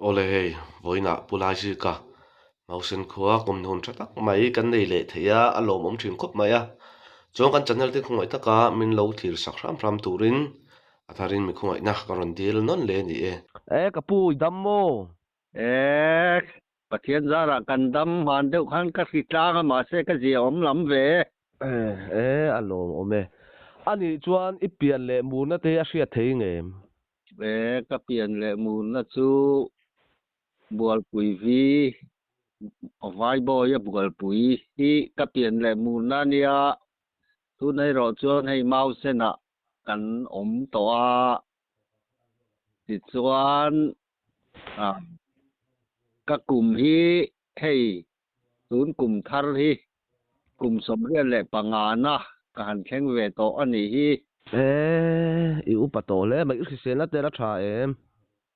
Awle hei, vawiinah Pu Laizika Mausen khua kawmna hun tha tak mai kan nei leh thei a, a lawmawm thin khawp mai a. Chuan kan channel te khawngaih taka min lo thlir sak hram hram turin a tharin mi khawngaihna ka rawn dil nawn leh a ni e. E ka pu, i dam maw? E, Pathian zarah kan dam hman deuh khan ka hri tlang a, mahse ka zia awm lam ve e. E, e, a lawmawm e. Anih chuan i pian leh murna te hi a hriat thei ngem? E, ka pian leh murna chu Bualpui vi, Vaibawia Bualpui hi ka pian leh murna a nia. Tun erawh chuan hei Mausenah kan awm tawh a, tichuan ka kum hi hei tun kum thar hi kum 85 na ka han thleng ve tawh a nih hi. E, i upa tawh hle mai, i hriselna te la tha em?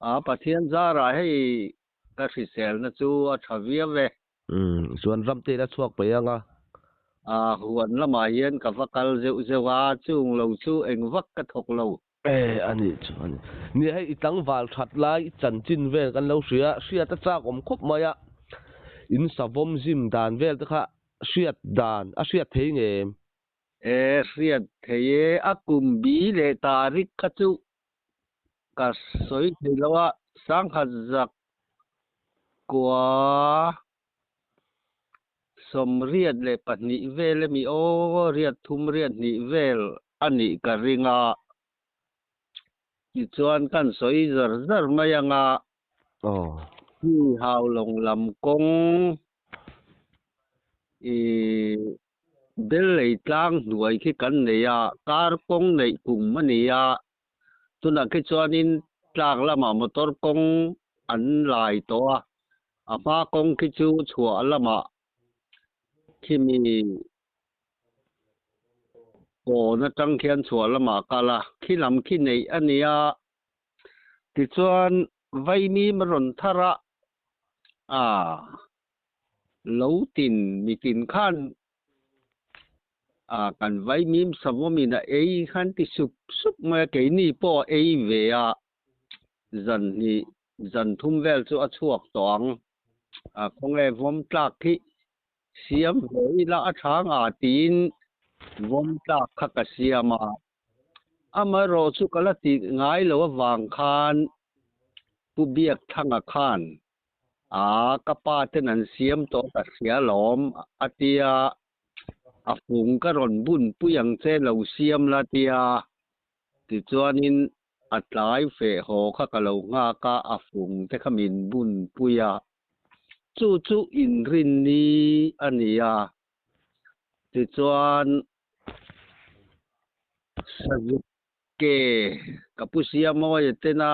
A, Pathian zarah hei ka hriselna chu a tha viau e. Umm, chuan ram te ila chhuak peih ang a. A, huan lamah hian ka va kal zeuh zeuh a, chung lo chu eng vak ka thawk lo. E, a nih chu a ni. Nia hei i tlangval that lai i chanchin vel kan lo hria, hriat a chak awm khawp mai a, in savawm zim dan vel te kha hriat dan a hriat thei nge em? E, hriat thei e, a kum bi leh tarik kha chu ka sawi thei lo a, sangkhat zak kua 82 vel emi aw, riat thum riat hnih vel a nih ka ring a, tichuan kan sawi zar zar mai ang a, hi Haulawng lam kawng i bel lei tlang hnuai khi kan nei a, kar kawng neih kum a ni a, Tunah khi chuanin tlak lamah motor kawng an lai tawh a, a hma kawng khi chu chhuah lamah khimi kawn atang khian chhuah lamah a kal a, khi lam khi neih a ni a. Tichuan vaimim a rawn thar a, ah lo tin mitin khan A kan vaimim savawmin a ei khan ti sup sup mai a, keini pawh a ei ve a, zan hnih zan thum vel chu a chhuak tawh ang. A khawnge vawm tlak khi siam ve ila a tha nga tiin vawm tlak kha ka siam a, amaherawh chu ka la tih ngai lo avang khan Pu Biakthanga khan A, ka pa ten an siam tawh ka hria lawm, a tia. A fung ka rawn bun pui ang che lo siam la tia. Tichuanin a tlai feh haw kha ka lo nghak a, a fung te kha min bun pui a. Chu chu inrinni a ni a. Tichuan Sazuk ke ka pu Siamawia tena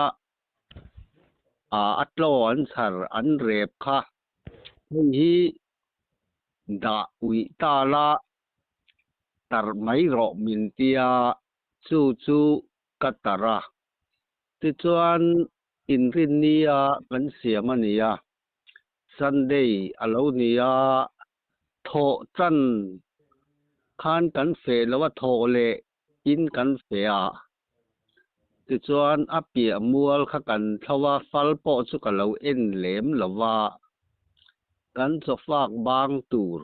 a tlaw an chhar an rep kha hei hi dah uih ta la tarh mai rawh min tia chu chu ka tarh a tichuan inrinnia kan siam a ni a Sunday a lo ni a thawh tan khan kan feh lo a thawh leh in kan feh a Tichuan a piah mual kha kan thlo a, fal pawh chu ka lo en lem lo va, kan chawfak bang tur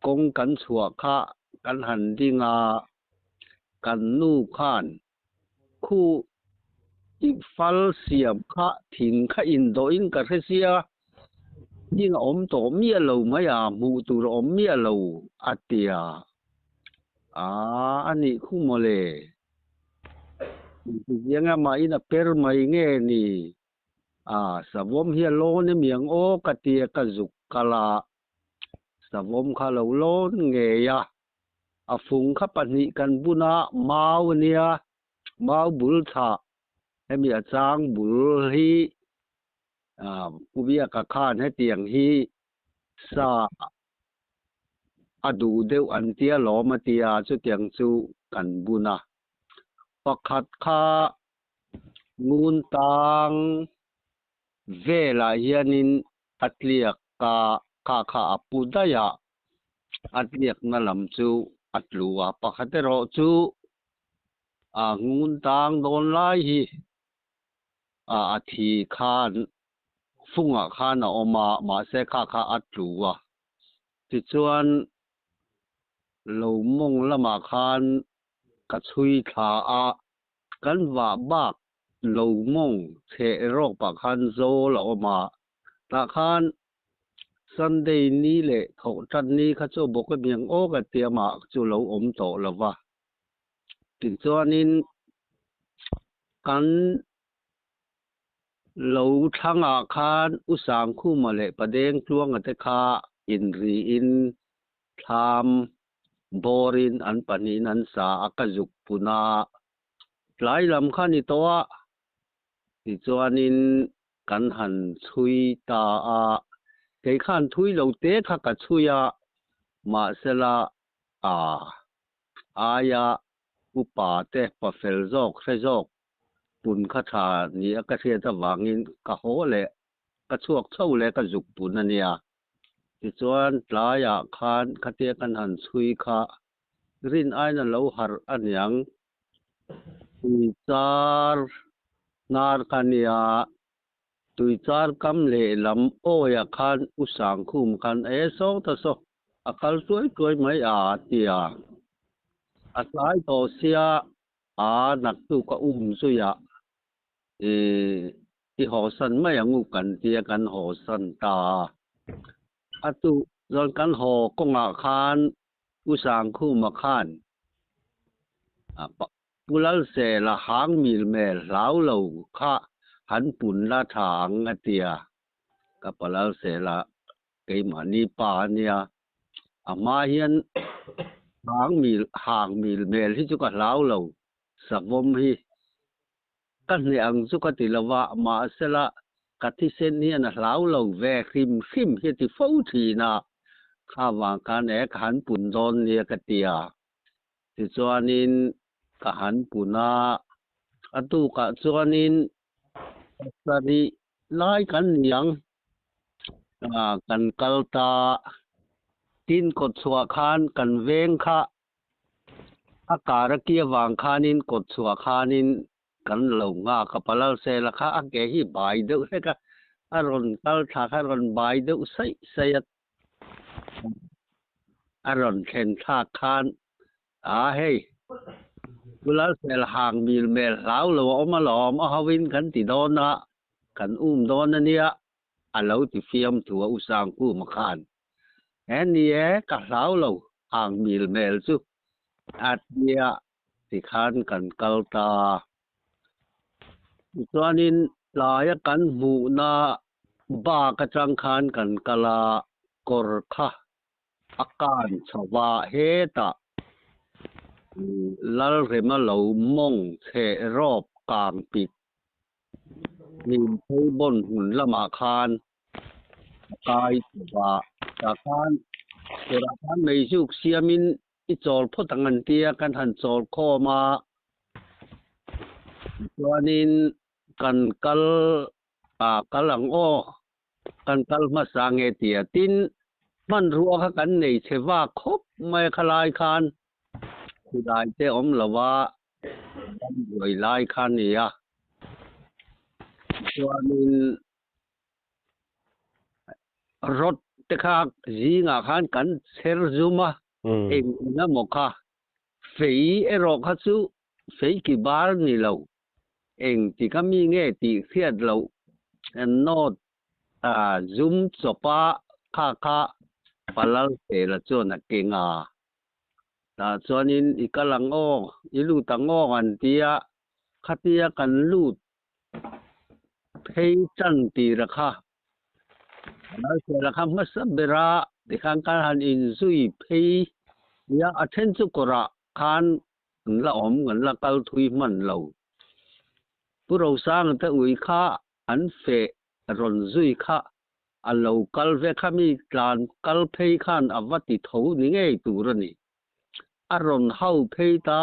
kawng kan chhuah kha kan han ding a, kan nu khan khu i fal siam kha thing kha indawhin ka hre sia, hing a awm tawh miah lo mai a, hmuh tur a awm miah lo a ti a, aa a nih khu mawle. Intiziang a mahin a per mai nge ni? A, savawm hi a lawn emi ang aw ka ti a, ka zuk kal a, savawm kha a lo lawn ngei a, a fung kha pahnih kan bun a, mau a nia, mau bul chhah, hemi a chang bul hi Pu Biaka khan hetiang hi sa a duh deuh an tia lawm a tia chutiang chu kan bun a. Pakhat kha ngun tang velah hianin a tliak a, kha kha a pu daih a, a tliakna lam chu a tlu a. Pakhat erawh chu a ngun tang dawn lai hi a thi khan. Fungah khan a awm a, mahse kha kha a tlu a. Tichuan lo mawng lamah khan ka chhui thla a, kan vah bak lo mawng chheh rawk pah khan zawl a awm a, tah khan Sunday ni leh thawh tan ni kha chu bawk a miang aw ka tia mah chu lo awm tawh lo va. Tichuanin kan lo thlangah khan U Sangkhuma leh Padeng Tluanga te kha inriin thlam bawrin an pahnihin an sa a, ka zuk pun a, tlai lam kha ni tawh a, tichuanin kan han chhui ta a, kei khan thui lo te kha ka chhui a, mahsela a aia upa te pa fel zawk hre zawk pun kha tha ni a ka hriat avangin ka haw leh ka chhuak chho leh ka zuk pun a nia. Tichuan tlaiah khan khatia kan han chhui kha rin aina lo harh a niang. Tuichar hnar kha nia, tuichar kam lehlam awiah khan U Sangkhum khan e saw ta saw a kal tuai tuai mai a tia. A tlai tawh sia a naktuk a um zui a i hawsan mai ang u kan tia kan hawsan ta a. A tu chuan kan haw kawngah khan U Sangkhuma khan Pu Lalsela hang mil mel hlau lo kha han pun la tha ang a tia. Ka pa Lalsela keimahni pa a nia. A hma hian hang mil hang mil mel hi chu ka hlau lo savawm hi. Ka hneh ang chu ka ti lo va, mahsela ka thisen hian a hlau lo ve hrim hrim hi a ti fo thin a, kha vang khan e ka han pun dawn nia ka ti a. Tichuanin ka han pun a, a tukah chuanin pasarih lai kan ni ang, kan kal ta, tin kawtchhuah khan kan veng kha A kar a ki avang khanin kawt chhuah khanin kan lo nghak a, Palal Sela kha a ke hi bai deuh hlek a, a rawn kal thla kha a rawn bai deuh saih saih a, a rawn thlen thlak khan a hei Palal Sel hang mil mel hlau lo a awm alawm, a hovin kan ti dawn a, kan um dawn a nia, a lo ti fiam thu a U Sangkuma khan. He ni e, ka hlau lo ang mil mel chu a tia tikhan kan kal ta. Tichuanin tlaia kan hmuhna bak atang khan kan kal a, kawr kha a kan chho va, hetah Lalrema lo mawng chheh rawp kang pit hnim phei bawn hmun lamah khan a kai tawh a, tah khan kawrah khan meizuk siamin i chawl phawt ang an tia kan han chawl khawm a, tichuanin kan kal ah kal ang aw, kan kal hmasa nge tia tin hmanrua kha kan nei chhe vak khawp mai a khalai khan khulai te awm lo a, kan buai lai kha a ni a, tichuanin Rod te kha zingah khan kan chher zum a, eng eng emaw kha fei erawh kha chu fei ki bar ni lo, eng tik a mi nge tih hriat loh nawt zum chawp a kha kha Palal Fela chuan a keng a. Tah chuanin i kal ang aw, i lut ang aw an ti a, khatia kan lut Phei chan tira kha Lalsela kha hmasa bera tikhan khan han inzui phei nia a then chu kawrah khan an la awm an la kal thui hman lo. Pu Rosanga te ui kha an feh rawn zui kha a lo kal ve kha mi tlan kal phei khan a va ti tho ni ngei tur a ni. A rawn hau phei ta.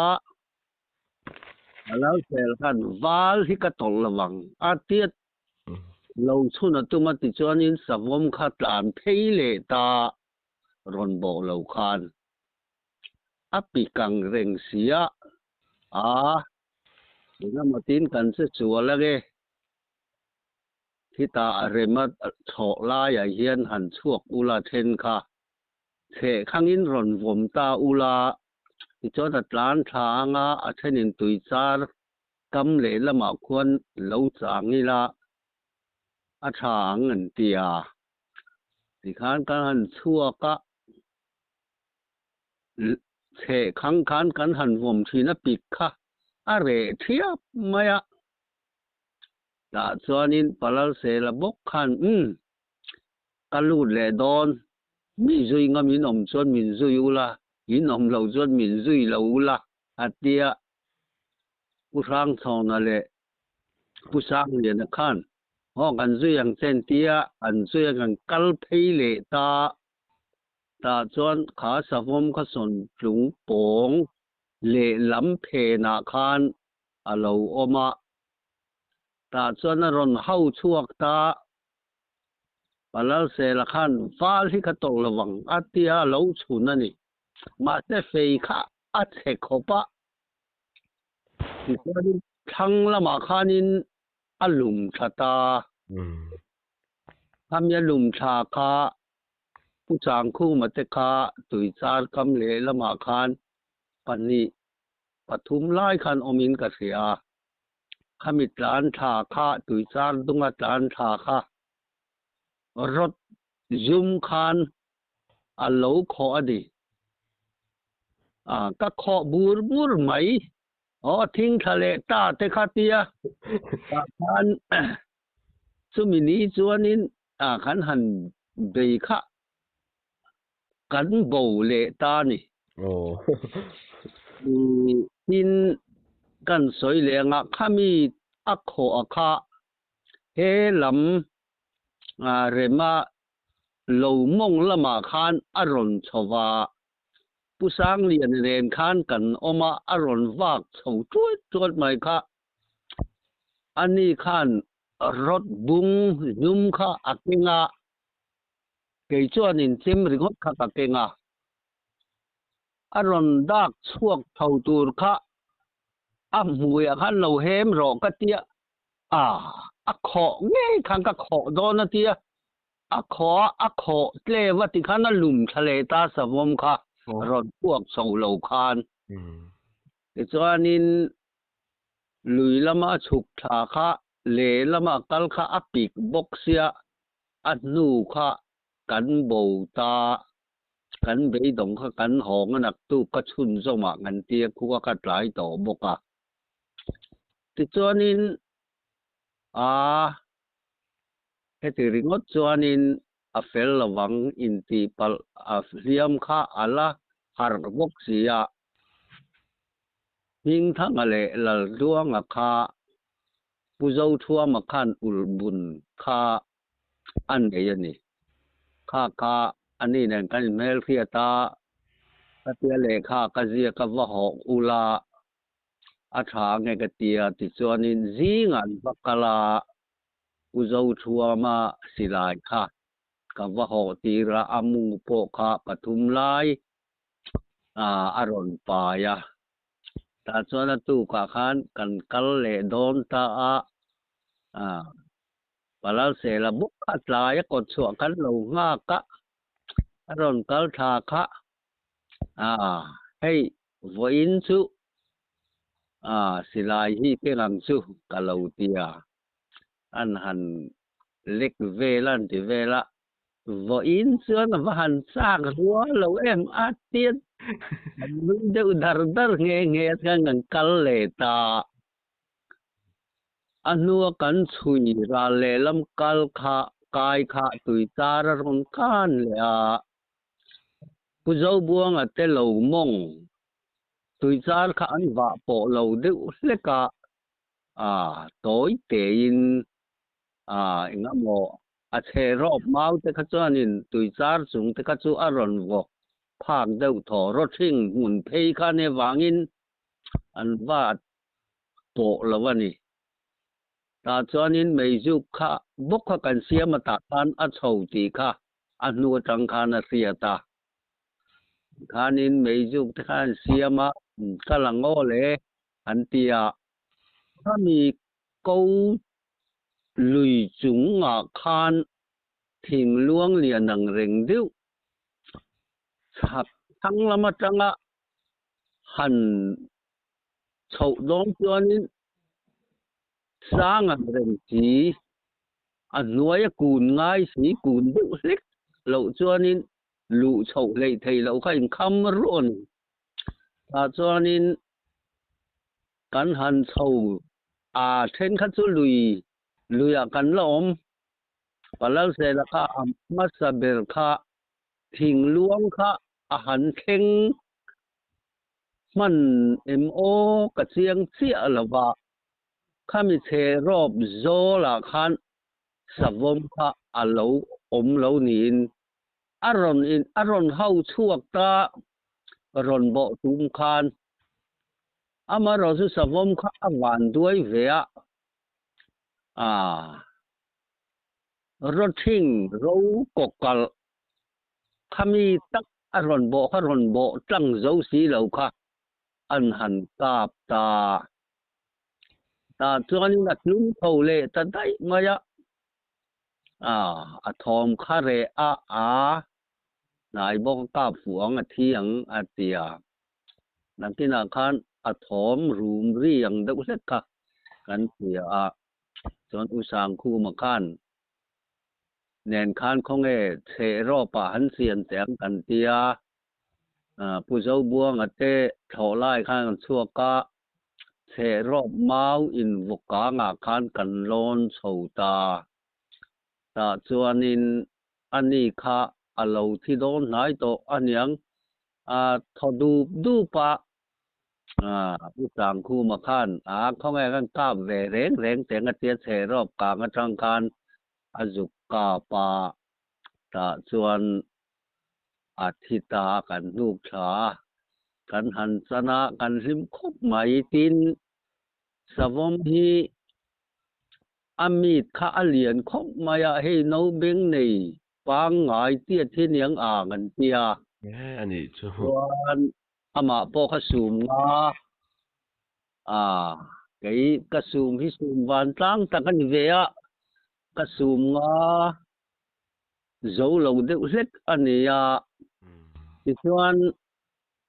A lo sel khan val hi ka tawlh lo ang a tiat lo chhun a tum a tichuanin savawm kha tlan phei leh ta rawn bawh lo khan a pi kang reng si a, a engemaw tin kan che chual ange. Khitah rema chhawh laiah hian han chhuak ula then kha chheh khangin rawn vawm ta ula, tichuan a tlan tha anga a thenin tui char kam lehlamah khuan lo chang ila a tha ang an ti a. Tikhan kan han chhuak a, chheh khang khan kan han vawm thin a pik kha a reh thiap mai a. Tah chuanin Palalsela bawk khan, Umm, ka lut leh dawn, mi zui ngam in awm chuan min zui ula, in awm lo chuan min zui lo ula, a ti a. Pu Hrangchhawna leh Pu Sangliana khan, Aw, kan zui ang che an ti a, an zui a kan kal phei leh ta. Tah chuan kha savawm kha sawn tlung pawng lehlam phenah khan a lo awm a. Tah chuan a rawn hau chhuak ta. Palalsela khan val hi ka tawrh lo vang a tia a lo chhun a ni. Mahse fei kha a chhe khawp a. Tichuanin thlang lamah khanin a lum tha ta. Khami a lum tha kha Pu Changkhuma te kha tuichar kam lehlamah khan pahnih pathum lai khan awmin ka hria. Khami tlan thla kha tuichar dunga tlan thla kha rawt zum khan a lo khawh a ni. Ka khawh bur bur mai. Aw thing thla leh ta te kha tia tah khan chumi ni chuanin kan han bei kha kan bo leh ta a ni. Tin, kan sawi leh anga khami a khawh a kha he lam rema lo mawng lamah khan a rawn chho va, Pu Sanglian nen khan kan awm a, a rawn vak chho tuat tuat mai kha. Ani khan rawt bung zum kha a keng a, Kei chuanin chem ringawt kha ka keng a, a rawn dak chhuak tho tur kha a hmuiah khan lo hem rawh ka tia, a a khawh ngei khan ka khawh dawn a tia, a khawh a a khawh tlem a tikhan a lum thla leh ta savawm kha rawn chhuak chho lo khan. Tichuanin lui lama chhuk thla kha lehlam a kal kha a pik bawk sia a hnu kha kan bo ta, kan beidawng kha kan hawng a naktuk ka chhunzawm ah kan tia khua ka tlai tawh bawk a. Tichuanin a heti ringawt chuanin a fel lovang intih palh a hliam kha a la harh bawk si a. Hmingthanga leh Laltluanga kha Pu Zothuama khan ulhbun kha a nei a ni. Kha kha a ni nen kan inhmelhriat a, ka tia lehkha ka ziak a va hawh ula a tha nge ka tia tichuanin zingah an va kal a, Pu Zothuama silai kha ka va hawh tir a, a mu pawh kha pathum lai a rawn pai a. Tah chuan a tukah khan kan kal leh dawn ta a, Palalsela bawk a tlai a kawt chhuah kan lo nghak a, a rawn kal tha kha, hei vawiin chu silai hi keng ang chu ka lo ti a, an han lek vel a an ti vel a, Vawiin chuan a va han chak rual lo em a tia kan nui deuh dar dar nghe nghe a chuan kan kal leh ta. A hnua kan chhui ral lehlam kal kha kai kha tui char a rawn kan leh a. Pu Zobuanga te lo mawng tui char kha an vah pawh lo deuh hlek a, a tawi tein a engemaw A chhe rawp mau te kha chuanin tui char chung te kha chu a rawn vawk phak deuh thaw rawthing hmun phei kha nia vangin an va pawh lo a ni. Tah chuanin meizuk kha bawk kha kan siam a tah khan a chho tih kha a hnu atang khan a hriat a. Khanin meizuk te kha an siam a, ka la ngaw le an ti a. Khami ko Lui chungah khan thing luang lian ang reng deuh chhak thlang lam atanga han chhoh dawn chuanin sang ang reng si, a hnuaia kun ngai si, kun deuh hlek loh chuanin luh chhoh hleih theih loh kha inkham ruah a ni. Tah chuanin kan han chho a thenkhat chu lui luiah kan la awm. Palalsela kha a hmasa ber kha thing luang kha a han thleng hman em aw ka chiang chiah lo va, khami chhe rawp zawlah khan savawm kha a lo awm lo niin a rawn in a rawn hau chhuak ta rawn bawh tum khan amaherawh chu savawm kha a van duai ve a, ah rawthing ro kawkalh khami tak a rawn bawh kha rawn bawh tlang zo si lo kha an han kap ta. Tah chuanin a tlung tho leh ta daih mai a, a thawm kha reh a a hnai bawk a kap fuh ang a thi ang a ti a. Nakinah khan a thawm rum ri ang deuh hlek kha kan hria a, chuan U Sangkhuma khan nen khan khawnge chheh rawpah han siam teh ang kan ti a, Pu Zobuanga te thlawh lai khan kan chhuak a, chheh rawp mau in vawkangah khan kan lawn chho ta. Tah chuanin ani kha a lo thi dawn hnai tawh aniang, a thaw dup dup a, U Sangkhuma khan a khawnge kan kap ve reng reng teng a tia chheh rawp kang atang khan a zuk kap a, tah chuan a thi ta kan hnuk thla a, kan han chan a, kan hlim khawp mai. Tin, savawm hi a mit kha a lian khawp mai a, hei naubeng nei pangngai tiat hi niang ang an ti a. Nge a nih chu. Chuan amah pawh kha sum nga a, kei ka sum hi sum vantlang tak a ni ve a, ka sum nga zo lo deuh hlek a ni a, tichuan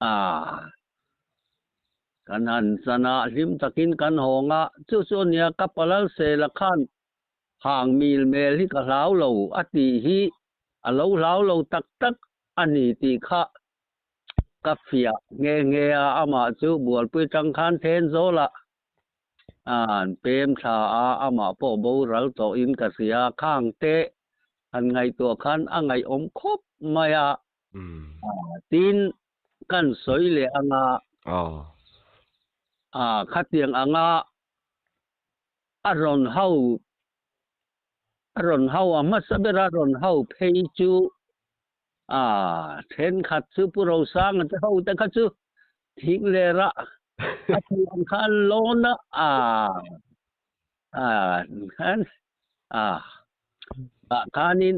ah kan han chan a, hlim takin kan hawng a, chu chu a nia ka palal sela khan hang mil mel hi ka hlau lo a tih hi a lo hlau lo tak tak a ni tih kha ka fiah nghe nghe a, amah chu bualpui tang khan then zawl a. An pem thla a, amah pawh boral tawhin ka hria. Khang te han ngaihtuah khan a ngaihawm khawp mai a. Tin, kan sawi leh anga khatiang anga a rawn hau a rawn hau a hmasa bera rawn hau phei chu thenkhat chu Pu Rosanga te ho te kha chu thing ler a a thiam kha an lawn a khan tah khanin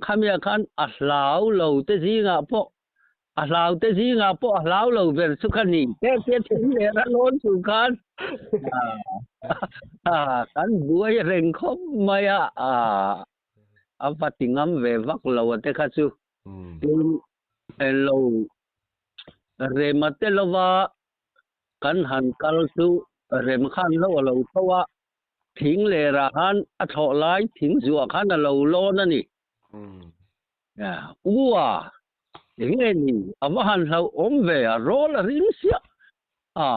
khamiah khan a hlau lo te zingah pawh a hlau te zingah pawh a hlau lo ber chu kha ni te te thing ler a lawn chu khan kan buai reng khawp mai a. A va ti ngam ve vak lo a te kha chu. Tin, elo rema te lova kan han kal chu rem khan lo a lo tho a, thing lerah khan a thlawh lai thing zuah khan a lo lawn a ni. Ua, enge ni a va han hlauhawm ve a, rawl a ring siah a,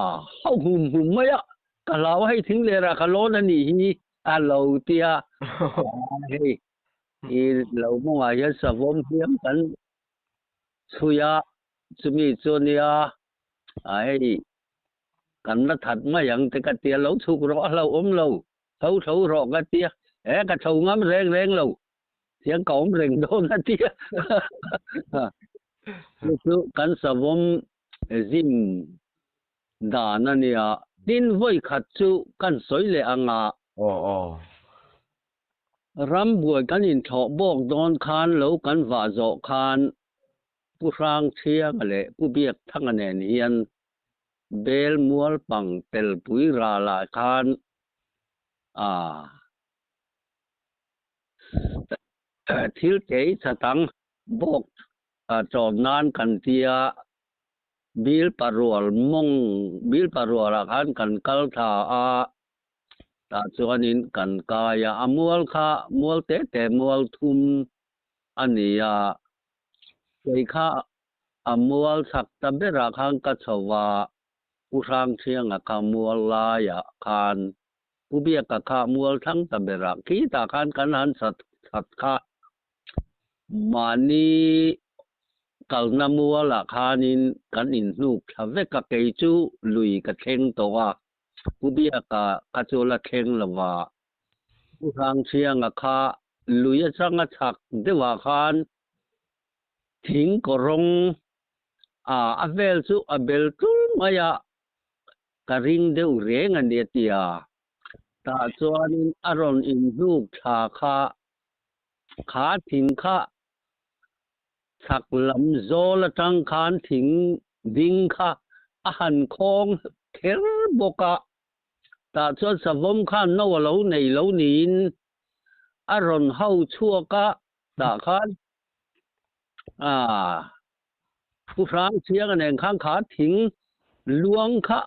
hau hum hum mai a, ka hlau a hei thing lerah ka lawn a nih hi a lo ti a, hei i lo mawngah hian savawm hliam kan chhui a, chumi chu a nia a hei kan la that mai ang te ka ti a, lo chhuk rawh a hlauhawm lo, tho tho rawh ka ti a, e ka tho ngam reng reng lo. Thiang ka awm reng dawn a tia. Chu chu kan savawm zim dan a nia. Tin vawi khat chu kan sawi leh ang a. Aw aw. Ram buai kan inthlawh bawk dawn khan lo kan vah zawh khan Pu Hrang Thianga leh Pu Biak Thanga nen hian bel mual pang telpui ralah khan a. Thil tei chatang bawk chawm nan kan tia Bil parual mawng bil parualah khan kan kal thla a, tah chuanin kan kai a, a mual kha mual te te mual thum a ni a, kei kha a mual chhak ta berah khan ka chho a, Pu Hrangthianga kha mual laiah khan Pu Biaka kha mual thlang ta berah khitah khan kan han chat chat kha mahni kalna mualah khanin kan inhnuk thla vek a, kei chu lui ka thleng tawh a, Pu Biaka kha chu la thleng lo va, Pu Hrangthianga kha lui atanga chhak deuhah khan thing kawrawng a a vel chu a bel tul mai a, ka ring deuh reng a ni a ti a. Tah chuanin a rawn inhnuk thla kha, kha thing kha chhak lam zawl atang khan thing ding kha a han khawng kher bawk a. Tah chuan savawm khan no a lo nei lo niin a rawn hau chhuak a, tah khan ah Pu Hrang Chianga nen khan kha thing luang kha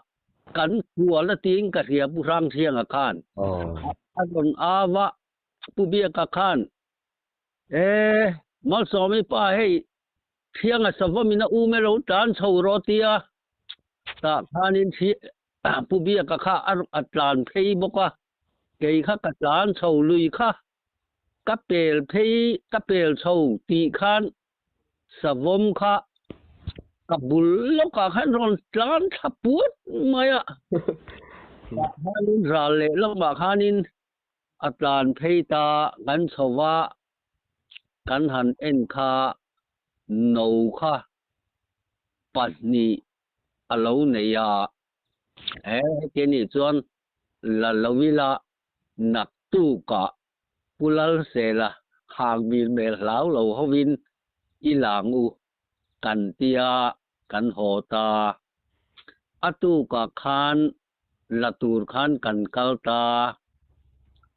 kan kual a tiin ka hria Pu Hrang Chianga khan a rawn au a, Pu Biaka khan e Malsawmi pa hei Thianga savawmin a um elo tlan chho rawh tia tah khanin Pu Biaka kha a tlan phei bawk a, kei kha ka tlan chho lui kha ka pel phei ka pel chho tih khan Savawm kha ka bul lawkah khan rawn tlan thla puat mai a, tah khanin ral leh lamah khanin a tlan phei ta kan chho va, kan han en kha no kha pahnih a lo nei a, he heti anih chuan la lo ila naktukah Pu Lalsela hang mil mel hlau lo hovin i lang u kan tia kan haw ta. A tukah khan la tur khan kan kal ta.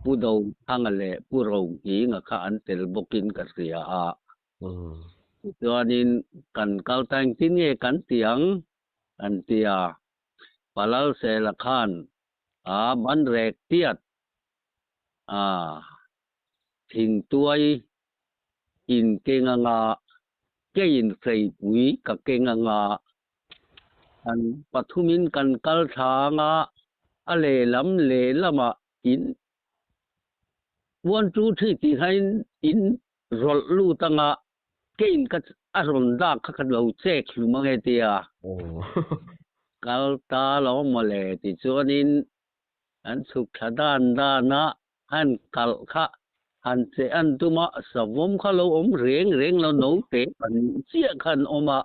Pu Dothanga leh Pu Rohminga kha an tel bawkin ka hria a. Tichuanin kan kal ta engtin nge kan ti ang kan tia. Pa Lalsela khan a ban rek tiat A thingtuai in keng anga keiin hreipui ka keng anga kan pathumin kan kal thla anga a lehlam lehlamah in one two three tih hian in rawlh lut anga keiin ka a rawn dak kha ka lo chek hlum ange tia kal ta lo mawle tichuanin An chhuk thla dan dan a, han kalh kha han che an tum a, savawm kha lo awm reng reng lo, naute pahnih chiah kha an awm a.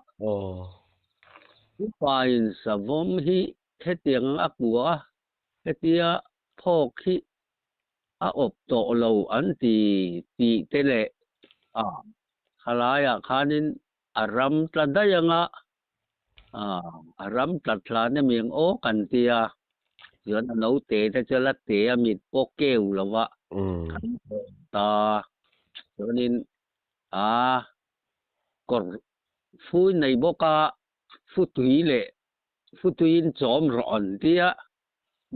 Upain savawm hi hetiang a kua a, hetia phawk hi a awp tawh lo an ti tih te leh a, khalaiah khanin a ram tla daih ang a, A ram tlat hlan emi ang aw kan ti a, chuan a naute te chu la te a mit pawh keu lo va kan hawn ta. Chuanin a kawr fui nei bawk a, futui leh futuiin chawm rawh an ti a,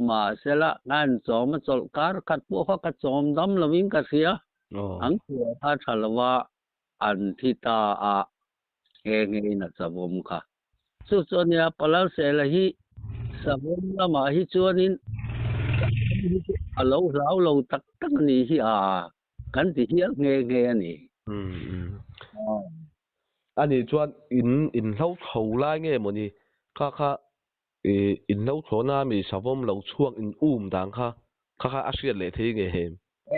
mahsela khan chawm a chawlh kar khat pawh kha ka chawm dam lovin ka hria, an khual kha tha lo va an thi ta a. Nge nge in a savawm kha. Chu chu ania Palalsela hi savawm lamah hi chuanin savawm hi chu a lo hlau lo tak tak a nih hi a kan ti hial nghe nghe a ni. Ani chuan in in hlo tho lai nge mawni kha kha i in hlo thlawna mi savawm lo chhuak in um dan kha kha kha a hriat leh thei nge hem.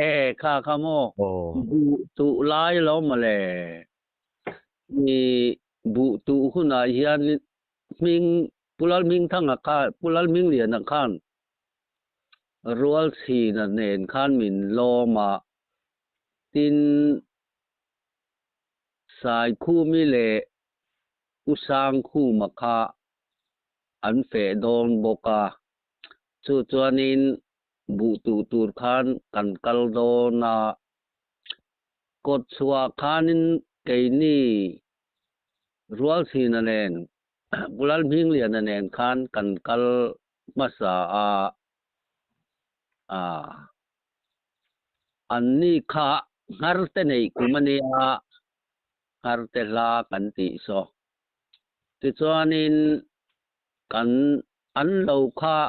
E kha kha maw buh tuh lai lo mawle. I buh tuh hunah hian hming Pu Lalhmingthanga kha Pu Lalhmingliana khan Rualchhina nen khan min lawm a, tin Saikhumi leh U Sangkhuma kha an feh dawn bawk a, chu chuanin buh tuh tur khan kan kal dawn a. Kawt chhuah khanin keini Rualchhina nen Pu Lalhmingliana nen khan kan kal hmasa a, ah anni kha nghar te neih kum a nia, nghar te hla kan tih saw. Tichuanin kan an lo kha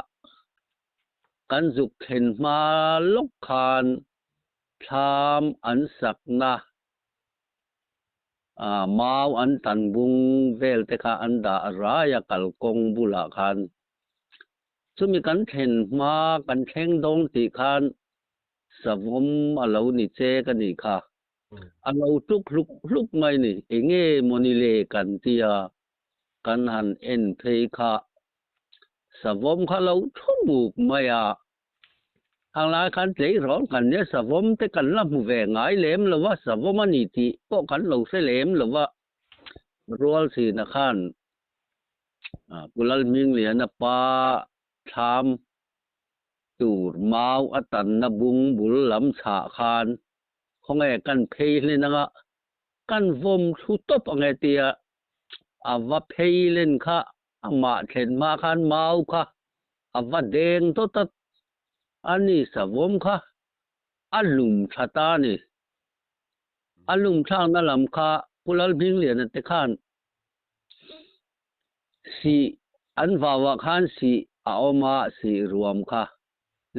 kan zuk thlen hma lawk khan thlam an sakna ah mau an tan bung vel te kha an dah rai a kalkawng bulah khan. Chumi kan thlen hma kan thleng dawn tih khan savawm a lo ni che ka nih kha. A lo tuk hluk hluk mai ni. Enge mawni le kan tia kan han en phei kha savawm kha lo thu muk mai a. Hang lai khan tleirawl kan nia savawm te kan la hmu ve ngai lem lo va, savawm a ni tih pawh kan lo hre lem lo va. Rualchhina khan Pu Lalhmingliana pa thlam tur mau a tanna bung bul lam chhah khan khawnge kan phei hlen anga kan vawm thlu tawp ange tia a va phei len kha amah thlen hma khan mau kha a va deng dawt a, a ni savawm kha a lum tha ta a ni. A lum thlakna lam kha Pu Lalhmingliana te khan Sih an vauah khan sih a awm a, sih ruam kha.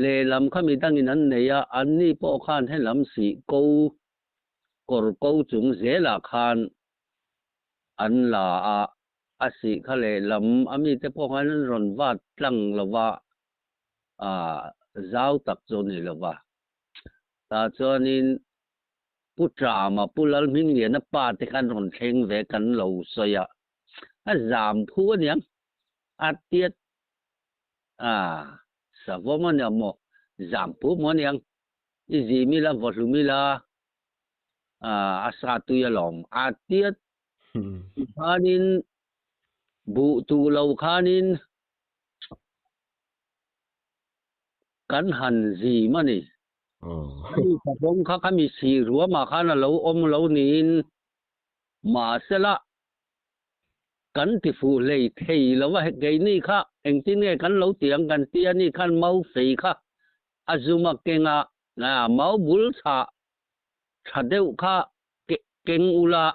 Lehlam kha midangin an nei a, anni pawh khan helam sih ko kawr ko chung zelah khan an la a, a sih kha lehlam a mite pawh khan an rawn vat tlang lo va, ah zau tak chu a ni lo va. Tah chuanin Pu Trama, Pu Lalhmingliana pa te khan rawn thleng ve kan lo sawi a, a zam phu a niang, a tiat a savawm a nia maw, zam phu maw a niang, i zim ila vaw hlum ila a sa tui alawm, a tiat khanin buh tuh lo khanin kan han zim a ni. Khami savawm kha khami sih ruamah khan a lo awm lo niin mahsela kan ti fuh hlei thei lo a, keini kha engtin nge kan lo ti ang kan ti a ni khan mau fei kha a zum a keng a, mau bul chhah tha deuh kha keng ula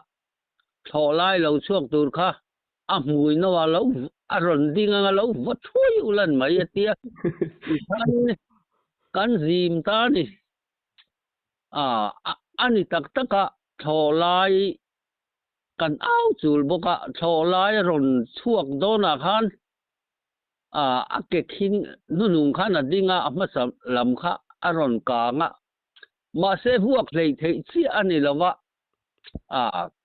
thlawh lai lo chhuak tur kha a hmui no a lo a rawn ding anga lo va thuai ulan mai a tia tikhan kan zim ta a ni a a ni tak tak a thlawh lai kan au chul bawk a thlawh lai a rawn chhuak dawnah khan a a ke khing hnunung khan a ding a a hmasa lam kha a rawn kang a mahse vuak hleih theih chiah a ni lo va. A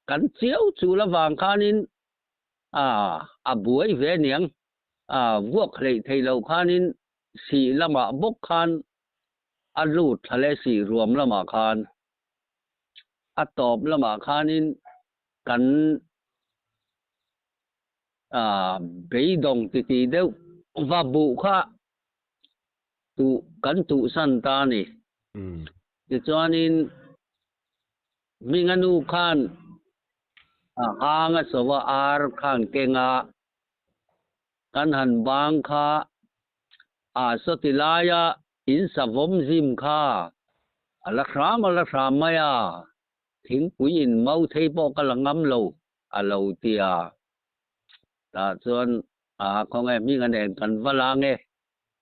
kan chiau chul avang khanin a a buai ve aniang a vuak hleih theih loh khanin sih lamah bawk khan a lut thla leh sih ruam lamah khan a tawp lamah khanin kan a beidawng titih deuh va buh kha tuh kan tuhsan ta a ni. Tichuanin Hminga nu khan a hang a sova ar khan keng a, kan han bang kha a sawti laia in savawm zim kha a la hram a la hram mai a, thingpui in mau thei pawh ka la ngam lo a lo ti a. Tah chuan a khawnge Hminga nen kan va la nge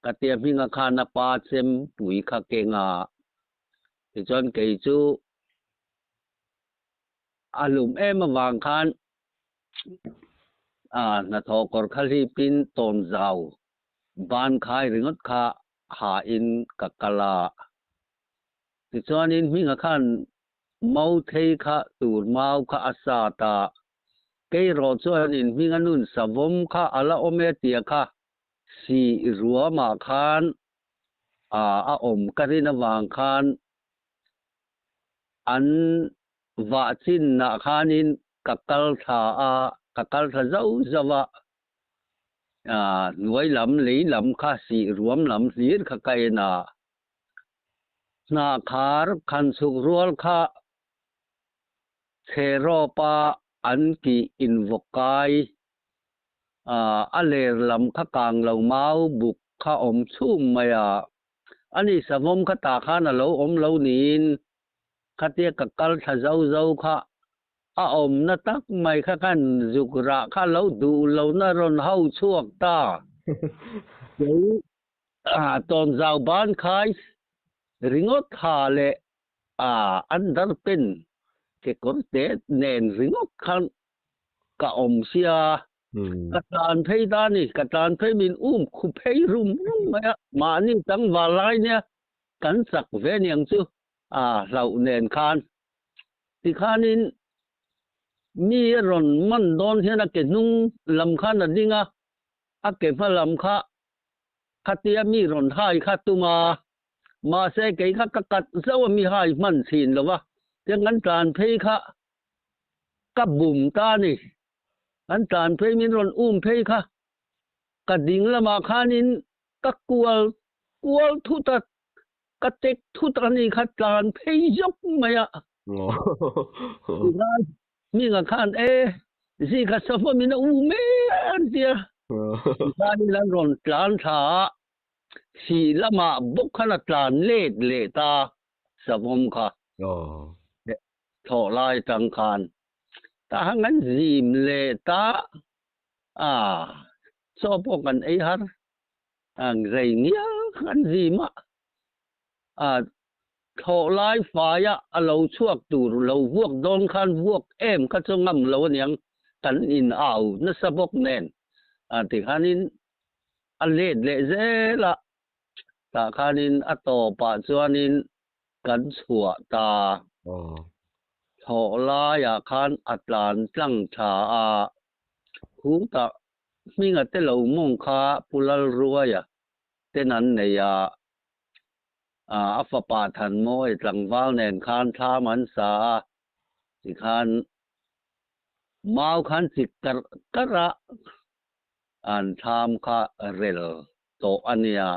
ka tia Hminga khan a pa chempui kha keng a. Tichuan kei chu a hlum em avang khan a hnathawh kawr kha hlipin tawn zau ban khai ringawt kha hain ka kal a. Tichuanin Hminga khan mau thei kha tur mau kha a sat a, kei rawh chuanin Hminga nun savawm kha a la awm e tia kha sih ruamah khan a awm ka rin avang khan an vah chinah khanin ka kal thla a, ka kal thla zauh zauh a, hnuai lam lei lam kha sih ruam lam hlir kha ka en a, hnah khar khan chhuk rual kha. Chherawpa an tih invawkai a ler lam kha kang lo mau buk kha awm chhum mai a. Ani savawm kha tah khan a lo awm lo niin khatia ka kal thla zo zo kha a awmna tak mai kha khan zuk rah kha lo duh lohna rawn ho chhuak ta. Kei tawnzau ban khai ringawt ha leh underpant kekawr te nen ringawt khan ka awm sia. Ka tlan phei ta a ni, ka tlan phei min um khu phei rum rum mai a, mahni tlangval lai nia kan chak ve niang chu hlauh nen khan. Tikhanin mi a rawn man dawn hian a ke hnung lam khan a ding a, a ke hma lam kha khatia mi rawn hai kha tum a, mahse kei kha ka kat zauh a mi hai hman thin lo va, tiang kan tlan phei kha ka bum ta a ni. Kan tlan phei min rawn um phei kha ka ding lamah khanin ka kual kual thut a, Ka tek thut a ni kha tlan phei zawk mai a. Tikhan hminga khan e zi kha safa min a u mek an tia. Tikhan in an rawn tlan thla a, sih lamah bawk khan a tlan let leh ta savawm kha. Thlawh lai tang khan tah han kan zim leh ta a, chaw pawh kan ei har. Ang rei ngial kha an zim a, a thlawh lai faia a lo chhuak tur lo vuak dawn khan vuak em kha chu ngam lo aniang kan in au nasa bawk nen a tikhanin a let leh zel a, tah khanin a tawpah chuanin kan chhuah ta. Thlawh laiah khan a tlan tlang tha a, khutah Hminga te lo mawng kha Pu Lalruaia ten an nei a, a fapa Thanmawi tlangval nen khan thlam an sa a, tikhan mau khan chik karh karh a, an thlam kha rel tawh a nia,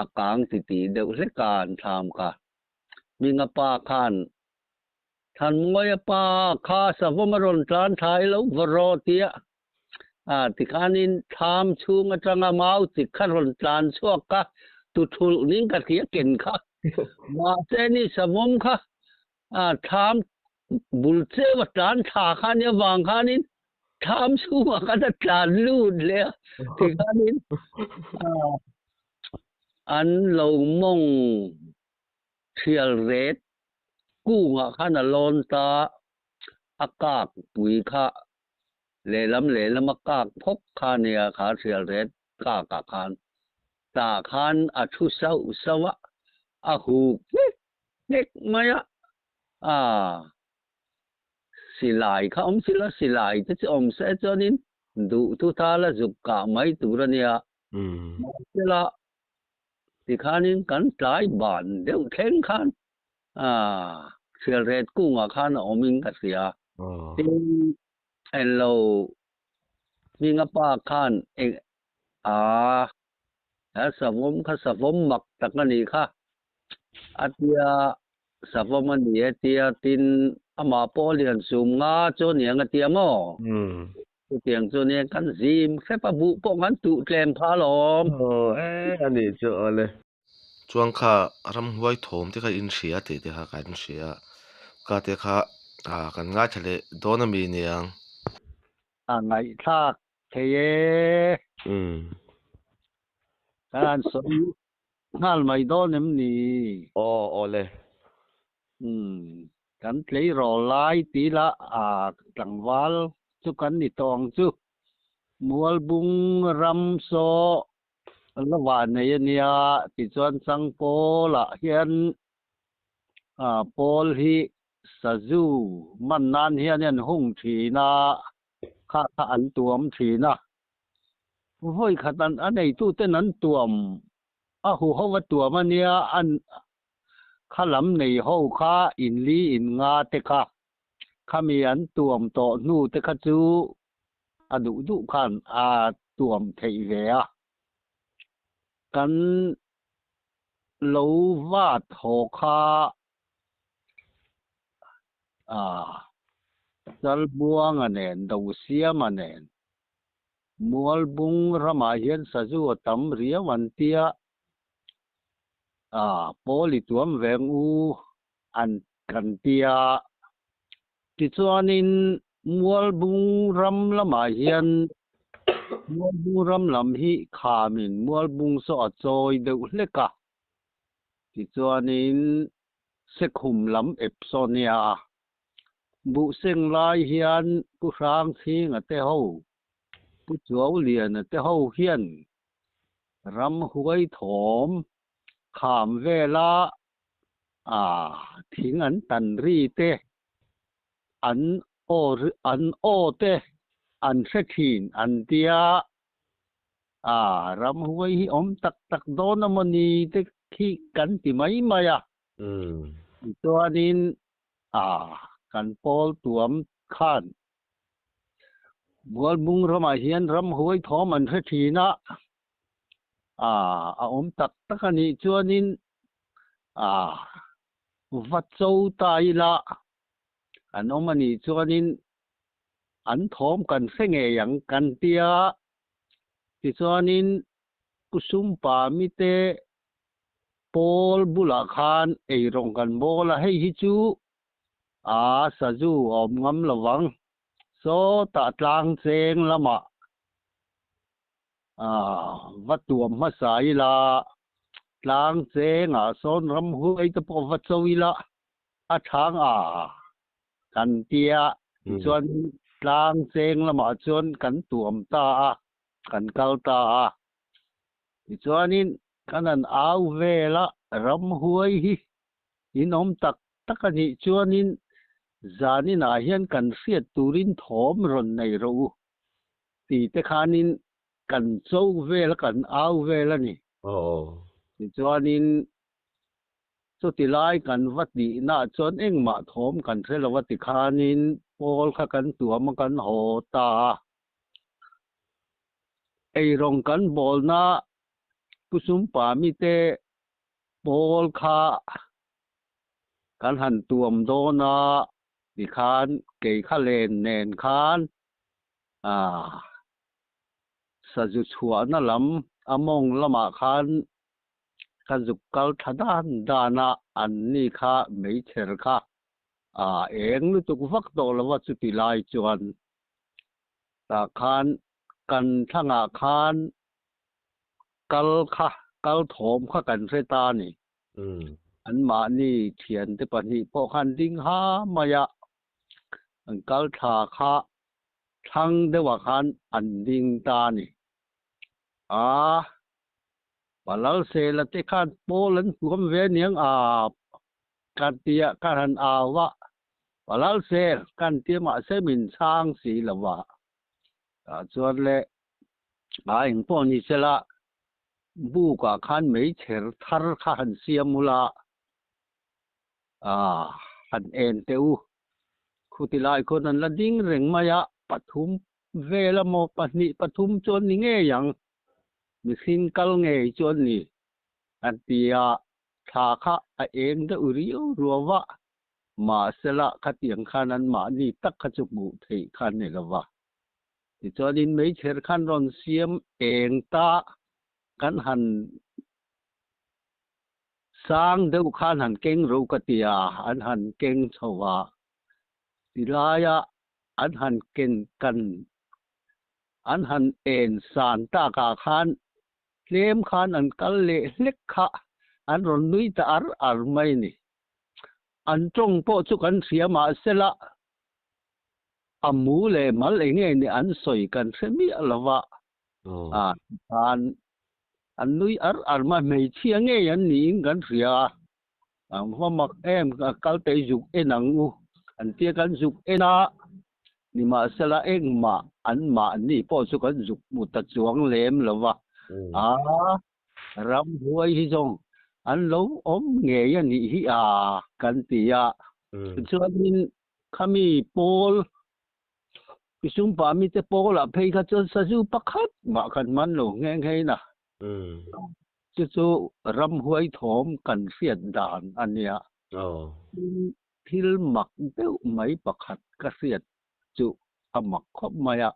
a kang titih deuh hlek a an thlam kha. Hminga pa khan Thanmawia pa kha savawm a rawn tlan thla i lo va rawh tia a tikhanin thlam chhung atanga mau chik kha rawn tlan chhuak kha tuthulh ning ka hria ken kha. Mahse ni savawm kha a thlam bul cheu a tlan thla kha nia vang khanin thlam chhungah khan a tlan lut leh a tikhanin an lo mawng thial ret Kungah khan a lawn ta, a kak pui kha lehlam lehlam a kak phawk kha nia kha hrial ret kak ah khan tah khan a thu sauh sauh a, a huk hnek hnek mai a, aa silai kha awm sila silai te chu awm se chuanin duh thu thal a zuk kah mai tur a nia, mahsela Tikhanin kan tlai ban deuh thleng khan Sialret kungah khan a awmin ka hria. Tin, englo hminga pa khan eng a he savawm kha savawm mak tak a nih kha a tia savawm a ni e tia tin amah pawh lian sum nga chu a niang a tia maw? Chutiang chu nia kan zim hrep a buh pawh kan tuh tlem pha alawm. Aw e a nih chu awle. Chuan kha ramhuai thawm te kha in hria tih te kha kan hria ka te kha ah kan ngaithla leh dawn ami niang. A ngaihthlak thei e. Umm. Kan han sawi nghal mai dawn em ni? Aw awle. Umm. Kan tleirawl lai ti la a tlangval chu kan ni tawh ang chu. Mualbung ram saw la vah nei a nia tichuan Changpawlah hian pawl hi sazu man nan hian an hung thin a, kha kha an tuam thin a. Vawi khat a neituten an tuam a huho a tuam a nia an Kha lam nei ho kha in li in nga te kha, khami an tuam tawh hnu te kha chu a duh duh khan a tuam theih ve a. Kan lo vat haw kha Ah, Chalbuanga nen, Dosiama nen, Mualbung ramah hian sazu a tam riau an tia, ah, pawl i tuam veng u an kan tia. Tichuanin Mualbung ram lamah hian Mualbung ram lam hi khamin Mualbung saw a chawi deuh hlek a. Tichuanin Sekhum lam ep saw nia. Buh seng lai hian Pu Hrangchhinga te ho, Pu Chuauliana te ho hian ram huai thawm kham vela thing an tan ri te, an aw an aw te an hre thin an tia. Ram huai hi awm tak tak dawn a maw ni te khi kan ti mai mai a. Tichuanin kan pawl tuam khan Mualbung ramah hian ram huai thawm an hre thin a, a awm tak tak a nih chuanin va cho ta ila an awm a nih chuanin an thawm kan hre ngei ang kan tia. Tichuanin Kusumpa mite Pawl bulah khan eirawng kan bawl a, hei hi chu a sazu a awm ngam lo vang. Sawtah tlang cheng lamah va tuam hmasa ila, tlang chengah sawn ramhuai te pawh va cho ila, a thang a kan tia. Tichuan tlang cheng lamah chuan kan tuam ta a, kan kal ta a. Tichuanin kan han au vel a, ramhuai hi in awm tak tak a nih chuanin zaninah hian kan hriat turin thawm rawn nei rawh u ti te khanin kan cho vel a, kan au vel a ni. Tichuanin chuti lai kan va tihnaah chuan engmah thawm kan hre lo a tikhanin pawl kha kan tuam a, kan haw ta a. Eirawng kan bawlna Kusumpa mite pawl kha kan han tuam dawn a, tikhan kei kha len nen khan sazu chhuahna lam a mawng lamah khan ka zuk kal tha dan dan a, anni kha meichher kha eng lutuk vak tawh lo a chuti lai chuan. Tah khan kan thlangah khan kal kha, kal thawm kha kan hre ta a ni. Anmahni thiante pahnih pawh khan ding ha mai a, an kal thla kha thlang deuhah khan an ding ta a ni. A, Palalsela te khan pawl an tuam ve aniang a, Kan tia ka han au a, Palalsel kan tia mahse min chhang si lo a. Tah chuan le a eng pawh ni sela bukah khan meichher thar kha han siam ula, han en teh u. Khuti lai khawn an la ding reng mai a, pathum vel emaw pahnih pathum chuan ni ngei ang, mihring kal ngei chuan ni an ti a. Thla kha a eng deuh riau ruau a, mahsela khatiang khan anmahni tak kha chu hmuh theih kha a ni lo va. Tichuanin meichher khan rawn siam eng ta kan han sang deuh khan han keng ro ka ti a, an han keng chho a, tilaia an han ken kan an han en san takah khan Tlem khan an kal leh hlek kha an rawn nui ta ar ar mai ni. An tawng pawh chu kan hria mahsela a mu leh mal eng nge ni an sawi kan hre miah lo va, khan an nui ar ar mai, hmeichhia ngei an niin kan hria a, an va mak em kal tei zuk en ang u an tia kan zuk en a, Nimahsela engmah anmahni pawh chu kan zuk hmu ta chuang lem lo va, a ramhuai hi zawng an lo awm ngei a nih hi a kan ti a. Tichuanin khami pawl Kisumpa mite pawlah phei kha chuan sazu pakhat mah kan man lo nghe nghe in a. Chu chu ramhuai thawm kan hriat dan a nia. Thil mak deuh mai pakhat ka hriat chu a mak khawp mai a.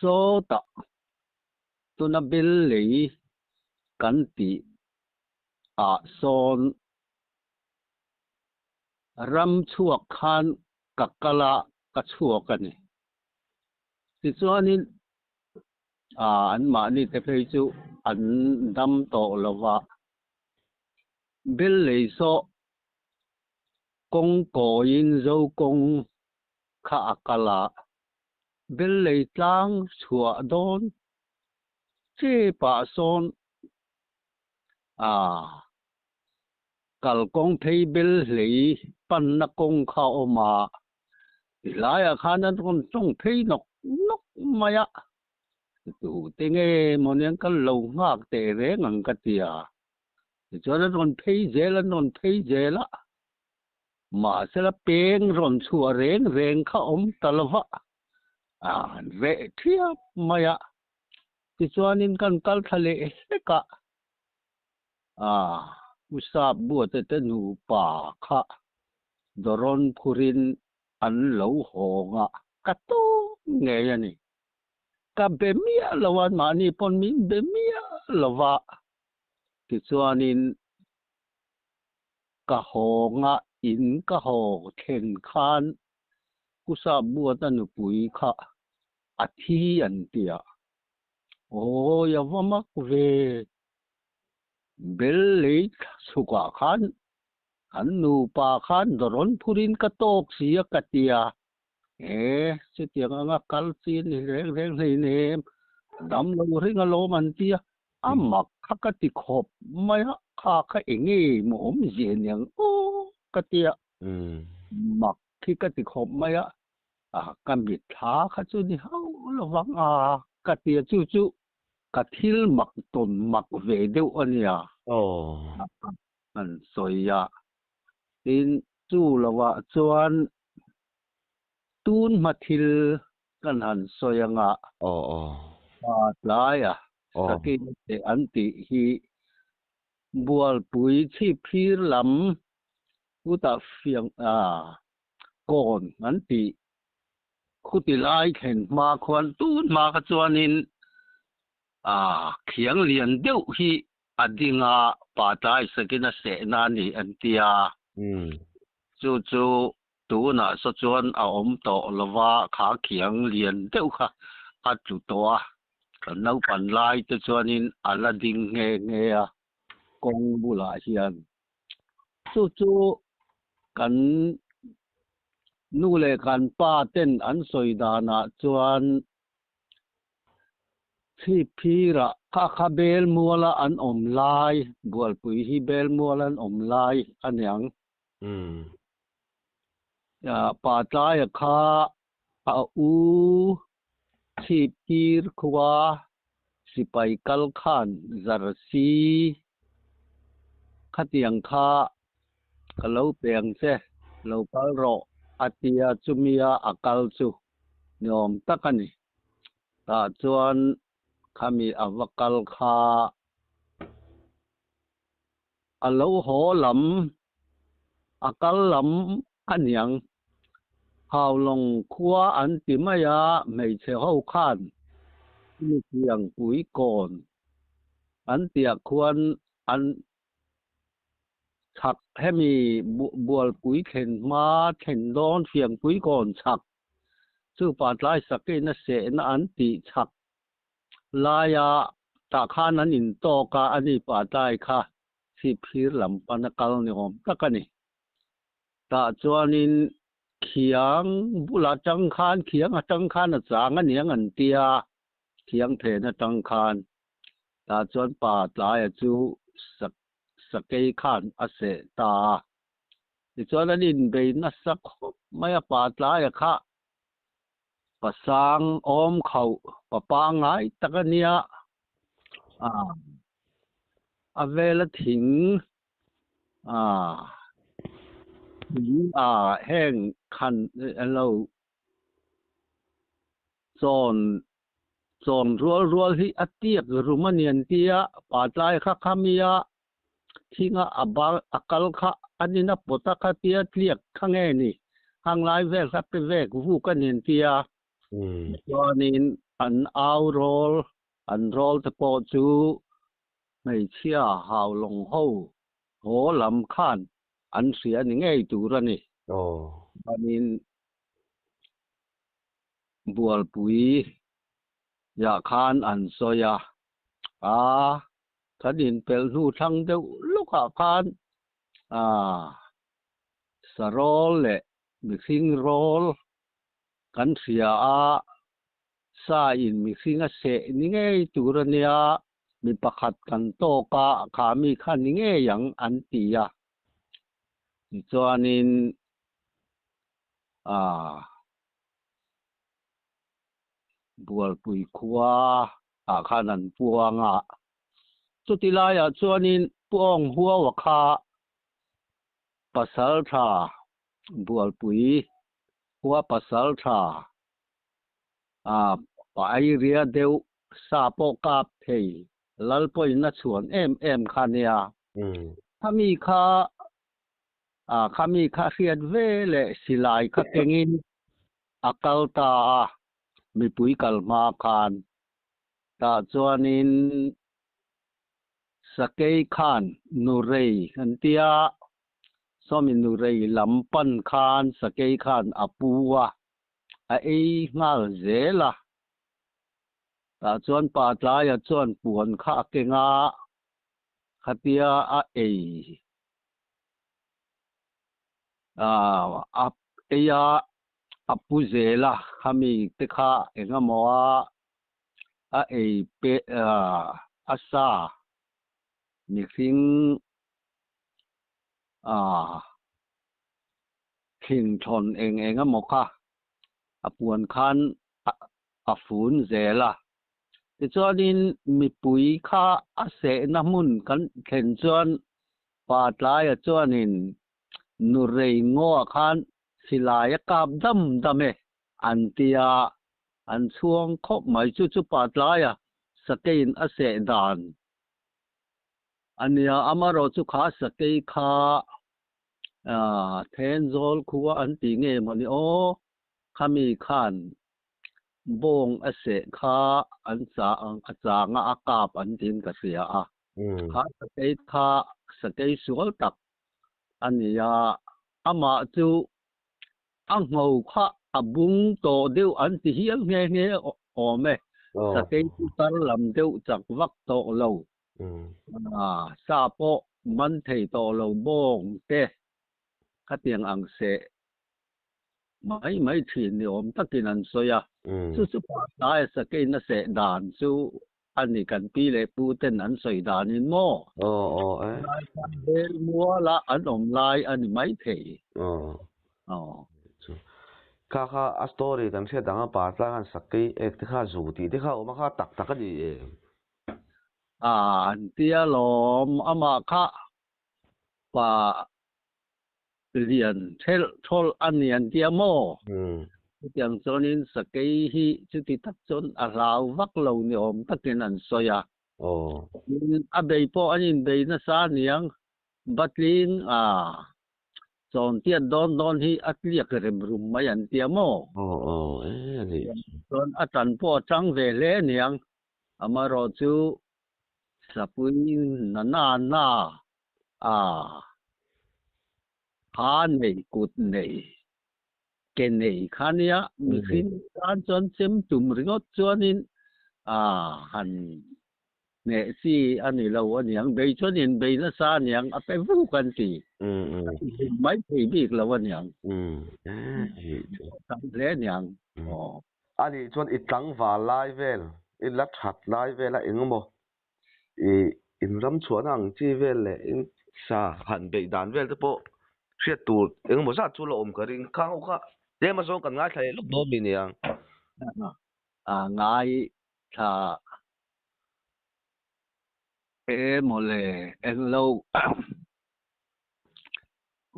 Sawtah tuna bel lei kan tih ah sawn ram chhuak khan ka kal a, ka chhuak a ni. Tichuanin anmahni te phei chu an dam tawh lo va, bel lei saw kawng kawiin zo kawng kha a kal a, bel lei tlang chhuah dawn chepah sawn kalkawng phei bel hlei panna kawng kha a awm a, tilaiah khan an rawn tawng phei nawk nawk mai a, tute nge maw nen kan lo nghak teh reng ang ka ti a, tichuan an rawn phei zel an rawn phei zel a, mahsela peng rawn chhuah reng reng kha awm ta lo va, an reh thiap mai a, tichuanin kan kal thla leh hlek a. U Sap Buate te nupa kha dawrawn phurin an lo hawng a, ka tawp ngei a ni. Ka be miah lo a, mahni pawn min be miah lo va, tichuanin ka hawng a, in ka haw thlen khan U Sap Buata nupui kha a thi an ti a, Awi a va mak ve. Bel lei chhukah khan an nupa khan dawrawn phurin ka tawk si a ka ti a, e chutiang anga kal chi ni reng reng hleinem dam lo ring alawm an ti a, a mak kha ka ti khawp mai a, kha kha enge maw awmzia niang aw ka ti a, mak khi ka ti khawp mai a, ka mitthla kha chu ni hauh lovang a ka ti a, chu chu Ka thil mak tawn mak ve deuh a nia. An sawi a. Tin, chu lovah chuan tun hma thil kan han sawi anga pa tlaia sakin te an tih hi Bualpui chhipphir lam kutah fiang kawn an tih Khuti lai thlen hma khuan tun hma kha chuanin khiang lian deuh hi a ding a, pa tlai sakin a sehna a ni an ti a. Chu chu tunah saw chuan a awm tawh lo va, kha khiang lian deuh kha a tlu tawh a. Kan naupan lai te chuanin a la ding nghe nghe a kawng bulah hian. Chu chu kan nu leh kan pa ten an sawi danah chuan Chhipphirah kha kha bel muala an awm lai, Bualpui hi bel muala an awm lai a niang. Pa tlaia kha a u Chhipphir khua sipai kal khan zarsi khatiang kha ka lo pe ang che, lo kal rawh a tia chumia a kal chu ni awm tak a ni. Tah chuan khami a va kal kha a lo haw lam, a kal lam a niang. Haulawng khua an ti mai a, hmeichhe ho khan Nutliang pui kawn an tiah khuan an chhak hemi Bualpui thlen hma thlen dawn Fiangpui kawn chhak chu Patlai Sakeina sehna an tih chhak laia tah khan an intawk a, ani Patlai kha chhipphir lam pana kal ni awm tak a ni. Tah chuanin khiang bulah tang khan khiang atang khan a chang a niang an tia, khiang phen atang khan. Tah chuan pa tlaia chu sakei khan a seh ta a. Tichuan an inbei nasa khawp mai a, pa tlaia kha pasang awm khauh pa pangngai tak a nia. A vela thing heng khan lo chawn chawn rual rual hi a tiak rum a ni an ti a, pa tlai kha kha mi a thinga a bal a kal kha an in a pawt a khatia tliak kha nge ni hang lai vel kha pe vek vuk a ni an ti a. Chuanin an au rawl an rawl te pawh chu hmeichhia haulawng ho haw lam khan an hria ni ngei tur a ni. Chuanin bualpui ah khan an sawi a, a kan inpelh hnu thlang deuh lawkah khan ah sarawl leh mihring rawl kan hria a, sa in mihring a seh ni ngei tur a nia, mi pakhat kan tawk a, kha mi kha ni ngei ang an ti a. Tichuanin ah Bualpui khua ah khan an puang a, chuti laiah chuanin Puang Huaua kha pasal tha Bualpui khua pasal tha ah pa airia deuh sa pawh kap thei lal pawhin a chhuan em em kha nia. Khami kha ah khami kha hriat ve leh silai kha kengin a kal ta a, mipui kal hma khan. Tah chuanin Sakei khan Nurei an ti a, sawmi Nurei lam pan khan Sakei khan a pu a, a ei nghal zel a. Tah chuan pa tlaia chuan puan kha a keng a, khatia a ei a ei a, a pu zel a, khami te kha engemaw a a ei pe a sa mihring thingthawn eng eng emaw kha a puan khan a fun zel a. Tichuanin mipui kha a sehna hmun kan thlen chuan pa tlaia chuanin Nurei ngaw khan silai a kap dam dam e an ti a, an chhuang khawp mai. Chu chu pa tlaia sakeiin a seh dan a nia. Amaherawh chu kha sakei kha Thenzawl khua an ti nge mawni aw, khami khan bawng a seh kha an chah ang a chang a, a kap an tiin ka hria a. Kha sakei kha sakei sual tak a ni a, amah chu a ngho kha a bung tawh deuh an ti hial nghe nghe awm e. Sakei chu tar lam deuh chak vak tawh lo. Sa pawh man thei tawh lo bawng te khatiang ang seh mai mai thin ni awm takin an sawi a. Chu chu pa tlai sakeiin a seh dan chu a ni kan pi leh pu ten an sawi danin maw? Aw aw e. Lai khan hel muala an awm lai a ni mai thei. Aw. Aw. Chu. Kha kha a story kan hriat dang a pa tlai khan sakei ek te kha zu tih te kha a awm a kha tak tak a ni em? A an tia lawm amah kha pa lian thelh thawlh a ni an tia maw? Chutiang chuanin sakei hi chuti tak chuan a hlau vak lo ni awm takin an sawi a. Tin, a bei pawh an inbei nasa aniang, Batling a chawntiat dawn dawn hi a tliak rem rum mai an tia maw? Chuan a tan pawh a tang ve hle aniang, amaherawh chu sapui na na na a ha nei kut nei ke nei kha nia mihring tan chuan chem tum ringawt chuanin a han hneh chi a ni lo aniang bei chuan in bei nasa aniang a pe vuk an ti mai thei bik lo aniang tam hle aniang aw. Anih chuan i tlangval lai vel i la that lai vel a engemaw I inram chhuahna ang chi vel leh in sa han beih dan vel te pawh hriat tur engemaw zat chu la awm ka ring. Khang ho kha tlem a zawng kan ngaithla leh lawk dawn mi niang. A ngaithla e mawle englo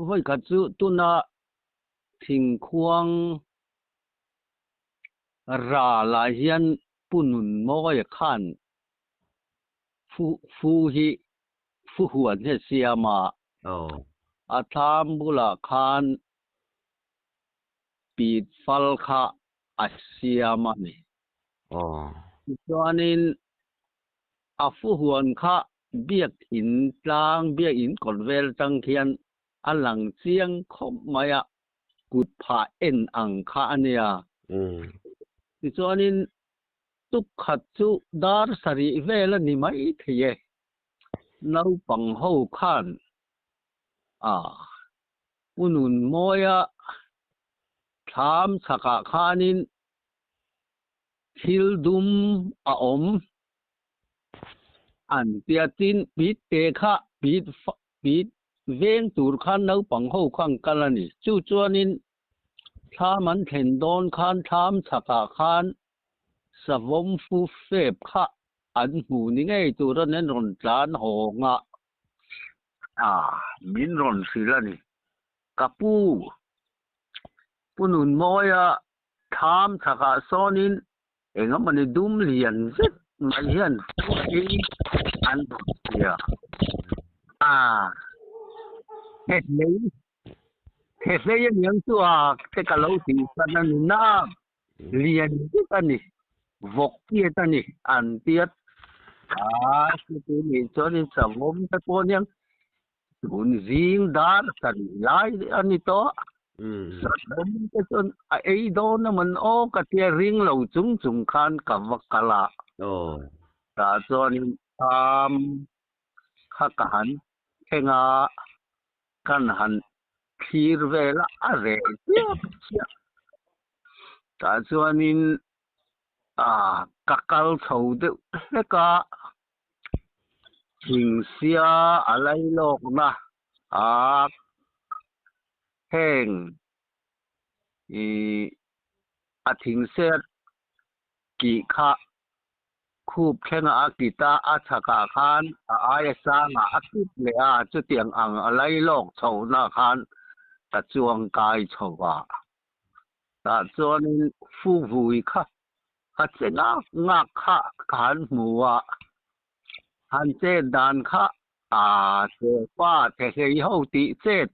vawikhat chu tuna thingkhuang Ralah hian Pu Nunmawia khan fu fu hi fu huan hi a siam a, A thlam bulah khan pit fal kha a siam a ni. Tichuanin a fuhuan kha biakin tlang, biakin kawt vel tang khian a lang chiang khawp mai a, kut phah en ang kha a nia. Tichuanin tukkhat chu dar sarih vel a ni mai thei e. Naupang ho khan a Pu Nunmawia thlam chhakah khanin thil dum a awm an tia tin pit te kha pit pit veng tur khan naupang ho kha an kal a ni. Chu chuanin thlam an thlen dawn khan thlam chhakah khan savawm fu fep kha an hmu ni ngei tur a nen rawn tlan hawng a. A, min rawn hrilh a ni. Ka pu, Pu Nunmawia thlam chhakah sawnin eng emawni dum lian zet mai hian ei an rawn hria. A, he hlei, he hlei aniang chu a te ka lo tih san a ni na. Lian zet a ni, vawk tiat a ni an tiat a, chuti nih chuanin savawm te pawh aniang tun zing dar sarih lai a ni tawh, savawm te chuan a ei dawn a man aw ka tia ring lo chung chung khan ka va kal a, tah chuanin tham kha ka han thleng a. Kan han thlir vel a, a reh chiah chiah. Tah chuanin ah ka kal chho deuh hlek a, thingsia a lailawkna ah heng ih a thingsia tih kha Khup thlengah a kit a, a chhakah khan a aia sangah a kit leh a, chutiang ang a lailawk chhohna khan ka chuang kai chho a. Tah chuanin fu vui kha ka che ngak ngak kha ka han hmu a, han chet dan kha a che pa che hlei ho tih chet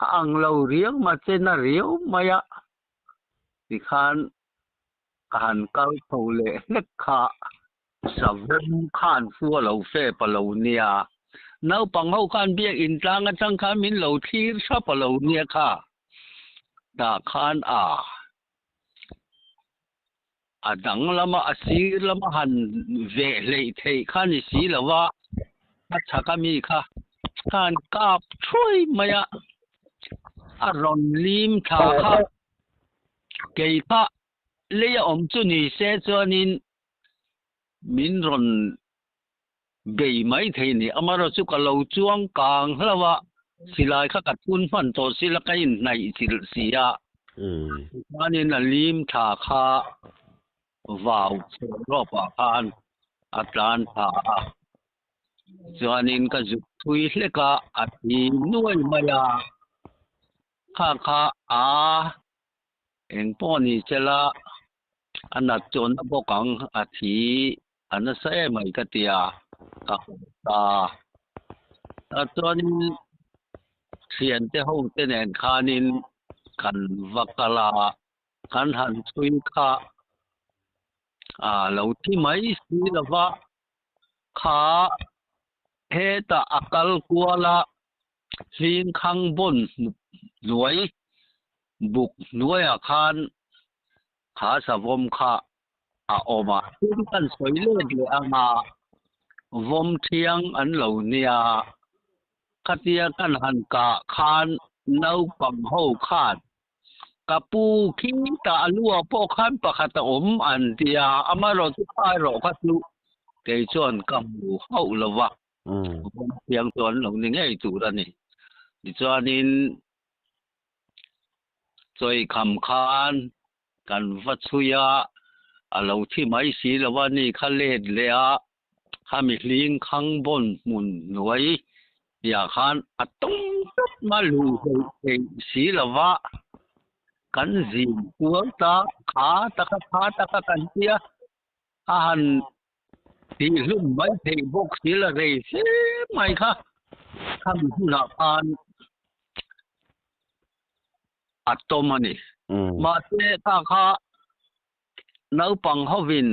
a ang lo riau ma chen a riau mai a, tikhan Ka han kal tho leh hlek kha savawm khan fu a lo fep a lo nia. Naupang ho khan biakinn tlang atang khan min lo thlir hrap a lo nia kha. Tah khan a a dang lama a sir lama han veh hleih theih kha ni si lo va, a chhak a mi kha khan kap thuai mai a, a rawn lim thla kha. Kei kha lei a awm chu ni se chuanin min rawn bei mai thei ni. Amaherawhchu ka lo chuang kang hlauh a, silai kha ka thun hman tawh sila ka inhnaih chilh si a. Tichuanin a lim tha kha vau chhe rawpah khan a tlan tha a. Chuanin ka zuk thui hlek a, a thi nuai mai a. Kha kha a eng pawh ni che la, a nat chuan a bawk ang a thi a nasa em mai ka ti a, ka haw ta. Tah chuanin thiante ho te nen khanin kan va kal a, kan han chhui kha a lo thi mai si lo va, kha hetah a kal kual a. Hling khang bawn hnuai buk hnuaiah khan kha savawm kha a awm a. Tin kan sawi let leh ang a, vawm thiang an lo nia. Khatia kan han kah khan naupang ho khan ka pu khi tah a lu ah pawh khan pakhat a awm an ti a, amaherawhchu kha erawh kha chu kei chuan ka hmu hauh lo va. Thiang chu an lo ni ngei tur a ni. Tichuanin chawikham khan kan va chhui a, a lo thi mai si lo a ni kha let leh a, khami hling khang bawn hmun hnuai piah khan a tawng tawp mai luh hleih theih si lo va, kan zin kual ta kha taka kha taka kan tia a han Tih hlum mai theih bawk thil a rei hle mai kha. Khami hunah khan a tawm a ni. Mahse kha kha naupang hovin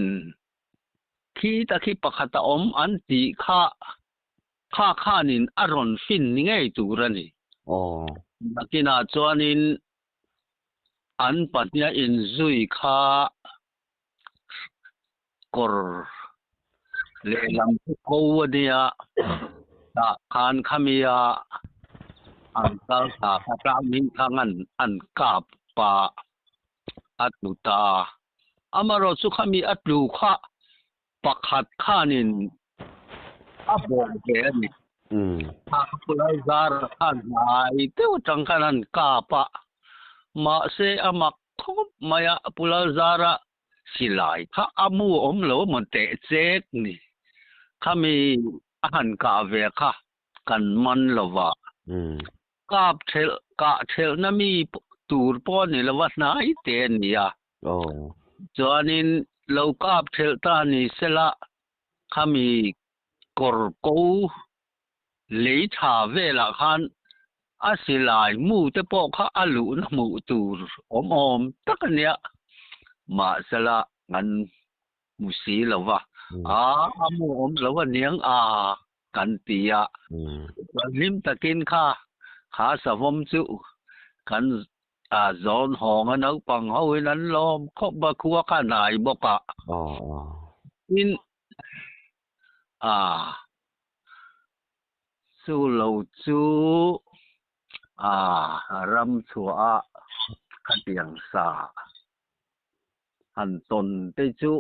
khi ta khi pakhat a awm an tih kha kha khanin a rawn fin ni ngei tur a ni. Nakinah chuanin an pahniha inzui kha kawr lehlam chu ko a nia, tah khan khamia an kal thla kha tlang hming thang an an kap pa a tlu ta. Amaherawhchu chu khami a tlu kha pakhat khanin a bawh ve a ni. Kha khawpui zar khan hnai deuh atang khan an kap a, mahse a mak khawp mai a, Pulal zara silai kha a mu awm lo amaw teh chek ni. Khami a han kah ve kha kan man lo va. Kap thelh kah thelhna mi tur pawh a ni lo va, hnai te a ni a. Chuanin lo kap thelh ta ni sela khami kawr ko lei tha velah khan a silai mu te pawh kha a luhna hmuh tur awm awm tak a nia. Mahsela kan hmu si lo va, a a mu awm lo a niang a kan ti a. Chuan hlim takin kha kha savawm chu kan zawn hawng a naupang hoin an lawm khawp a, khua kha a hnai bawk a. Tin, a chu lo chu a ram chhuah a khatiang sa han tawn te chu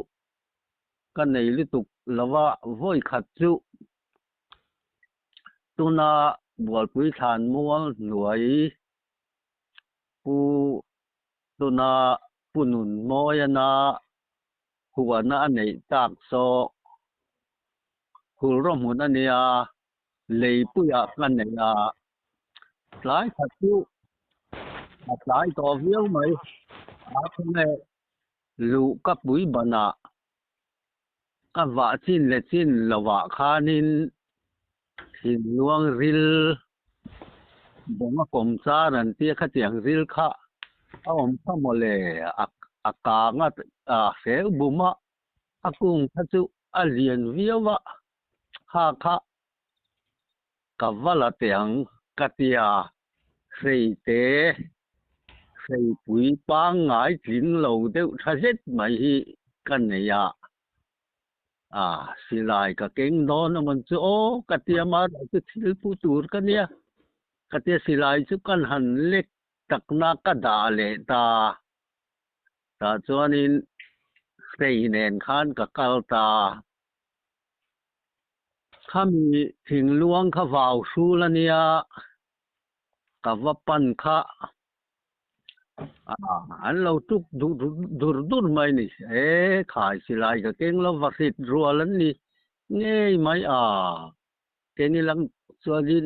ka nei lutuk lo va, vawi khat chu tuna Bualpui thlan mual hnuai pu tuna Pu Nunmawiana huana a neih tak saw Khulraw hmun a nia, leipuiah ka nei a, tlai khat chu a tlai tawh viau mai. A khawnge luh ka pui banah ka vah chin leh chin lovah khanin thinluang ril bawnga kawm char an tia khatiang ril kha a awm kha mawle a kang a hreu bum a. A kung kha chu a lian viau a, ha kha ka va la teh ang ka ti a, hreite hreipui pangngai tling lo deuh tha zet mai hi ka nei a, a silai ka keng dawn a mawn chu aw ka ti a, mahse chu thil pu tur ka nia ka ti a, silai chu kan han lek takna ka dah leh ta. Tah chuanin hrei nen khan ka kal ta. Khami thingluang kha vau hrul a nia, ka va pan kha an lo tuk dur dur mai ni. E khai silai ka keng lo va hrit rual an ni ngei mai a, keni lam chuanin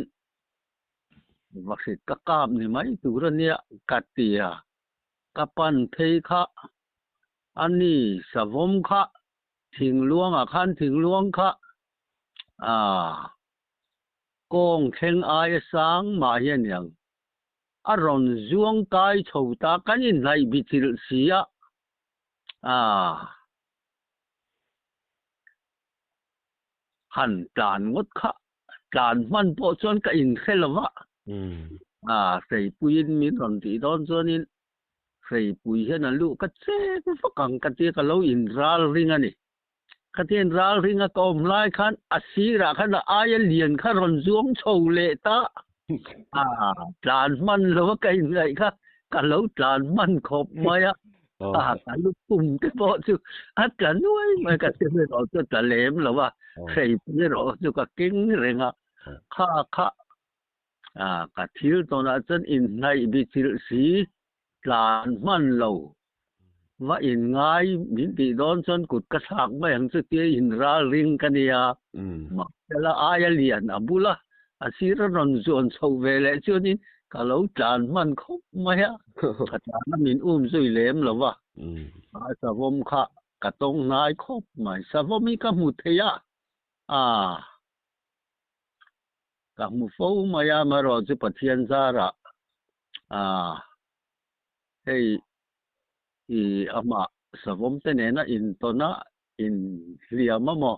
va hrit ka kap ni mai tur a nia ka ti a. Ka pan phei kha a ni savawm kha thingluangah khan thingluang kha aah kawng thleng aia sang mah hi a niang. A rawn zuang kai chho ta kan inhnaih bichilh si a aah han tlan ngawt kha tlan hman pawh chuan ka inhre lo va, a hreipuiin min rawn tih dawn chuanin hreipui hian a luh ka chek vak ang ka tia ka lo inral ring a ni. Ka tia inral ring a ka awm lai khan a sirah khan a aia lian kha rawn zuang chho leh ta, a tlan hman lo a ka inngaih kha ka lo tlan hman khawp mai a. A ka lu pum te pawh chu a tla nuai mai ka ti erawh chu a tla lem lo a, hrei pum erawh chu ka keng reng a, kha kha a ka thil tawnah chuan inhnaih bichilh si tlan hman lo va inngai min tih dawn chuan kut ka thlak mai ang chu tia inral ring ka nia, mahsela aia lian a bula A sir a rawn zuan chho ve leh chuanin ka lo tlan hman khawp mai a, ka tlan a min um zui lem lo va, a savawm kha ka tawng hnai khawp mai. Savawm hi ka hmu thei a, aa ka hmu fo mai a, amaherawhchu Pathian zarah aa. Hei i amah savawm te nena intawn a, inhliam a maw,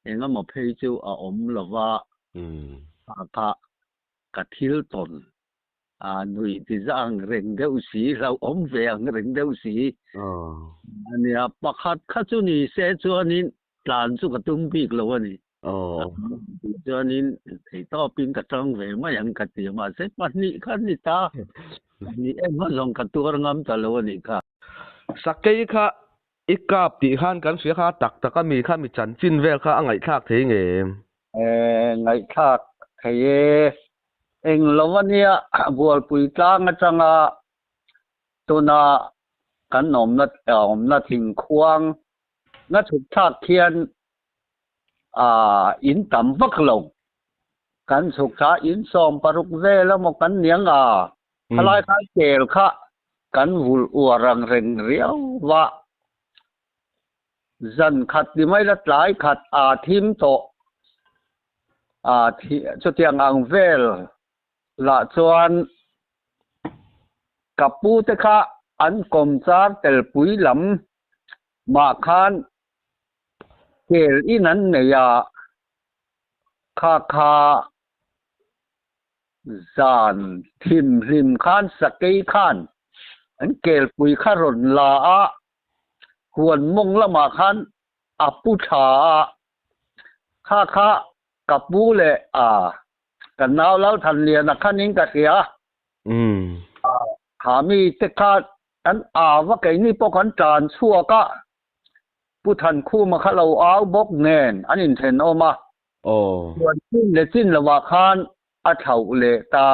eng emaw phei chu a awm lo va, a kha ka thil tawn a nuih ti za ang reng deuh si, hlauhawm ve ang reng deuh si a nia. Pakhat kha chu ni se chuanin tlan chu ka tum bik lo a ni. Chuanin theihtawpin ka tang ve mai ang ka ti a, mahse pahnih kha a ni ta. Pahnih em a zawng ka tuar ngam ta lo a nih kha. Sakei kha i kap tih khan kan hria kha tak tak a mi kha mi chanchin vel kha a ngaihthlak thei nge em? Ngaihthlak thei e. Eng lo a nia Bualpui tlang atanga tuna kan awmna awmna thingkhuang na chhuk thlak khian in tam vak lo. Kan chhuk thla in 16 vel emaw kan niang a, khalai khan kel kha kan vulh uar ang reng riau va. Zan khat ni mai la tlai khat aa thim tawh aa chutiang ang vel lah chuan ka pu te kha an kawm char telpui lam mah khan kel in an nei a, kha kha zan thim hlim khan sakei khan an kelpui kha rawn la a, huan mawng lamah khan a pu tha a, kha kha ka pu leh a ka nau Lalthanliana khanin ka hria. Kha mi te kha an au a, keini pawh kan tan chhuak a, Pu Thankhuma kha lo au bawk nen an inthenawm a, chuan chin leh chin lovah khan a thlauh leh ta.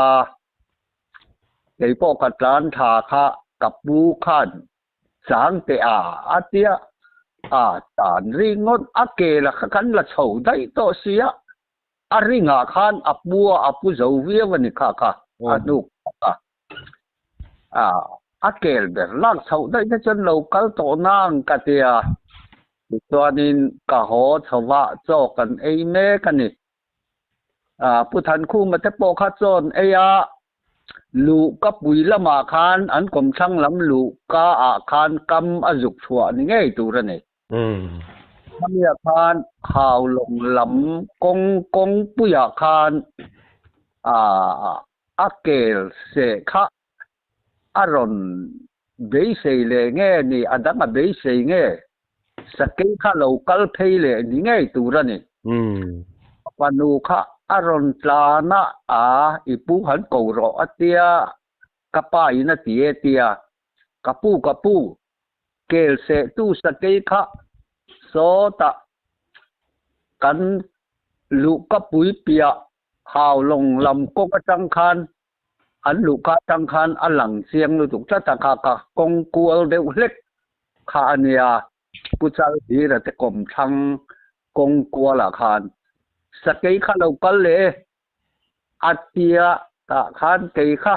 Kei pawh ka tlan tha kha ka pu khan chang teh a a tia, a tan ringawt a ke la kha kan la chho daih tawh sia, a ringah khan a pu a, a pu zo viau a ni kha kha a hnuk kha. A kel ber lak chhoh daih te chuan lo kal tawh nang ka ti a, tichuanin ka haw chho va chaw kan ei mek a ni. Pu Thankhuma te pawh kha chaw an ei a, luh ka pui lamah khan an kawmthlang lam luh ka ah khan kam a zuk chhuah ni ngei tur a ni. Khamiah khan Haulawng lam kawng kawngpuiah khan a kel seh kha a rawn beisei leh nge ni, a dang a beisei nge, sakei kha lo kal phei leh ni ngei tur a ni. A fanu kha a rawn tlan a, a i pu han ko rawh a tia, ka pa in a ti e tia, ka pu ka pu, kel seh tu sakei kha sawtah kan luhkapui piah Haulawng lam kawng atang khan an luhka atang khan a lang chiang lutuk tlat a, kha ka kawng kual deuh hlek kha a nia, Pu Chalhira te kawmthlang kawng kualah khan sakei kha lo kal leh e a tia tah khan kei kha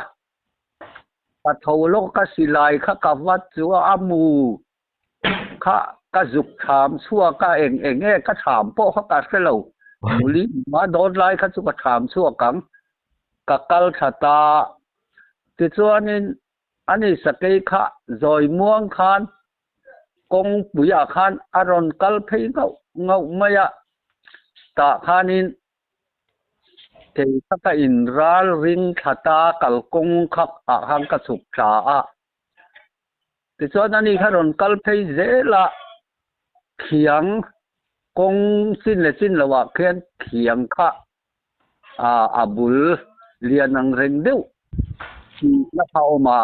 ka tho lawk ka silai kha ka vat chu a mu Kha ka zuk tham chhuak a, eng eng nge ka tham pawh kha ka hre lo. Muli hma dawn lai kha chu ka tham chhuak ang. Ka kal tha ta. Tichuanin ani sakei kha zawi muang khan kawngpuiah khan a rawn kal phei ngauh ngauh mai a. Tah khanin kei kha ka inral ring thla ta, kalkawng kha ah khan ka chhuk thla a. Tichuan ani kha rawn kal phei zel a, khiang kawng chin leh chin loh ah khian khiang kha a bul lian ang reng deuh tihna kha a awm a,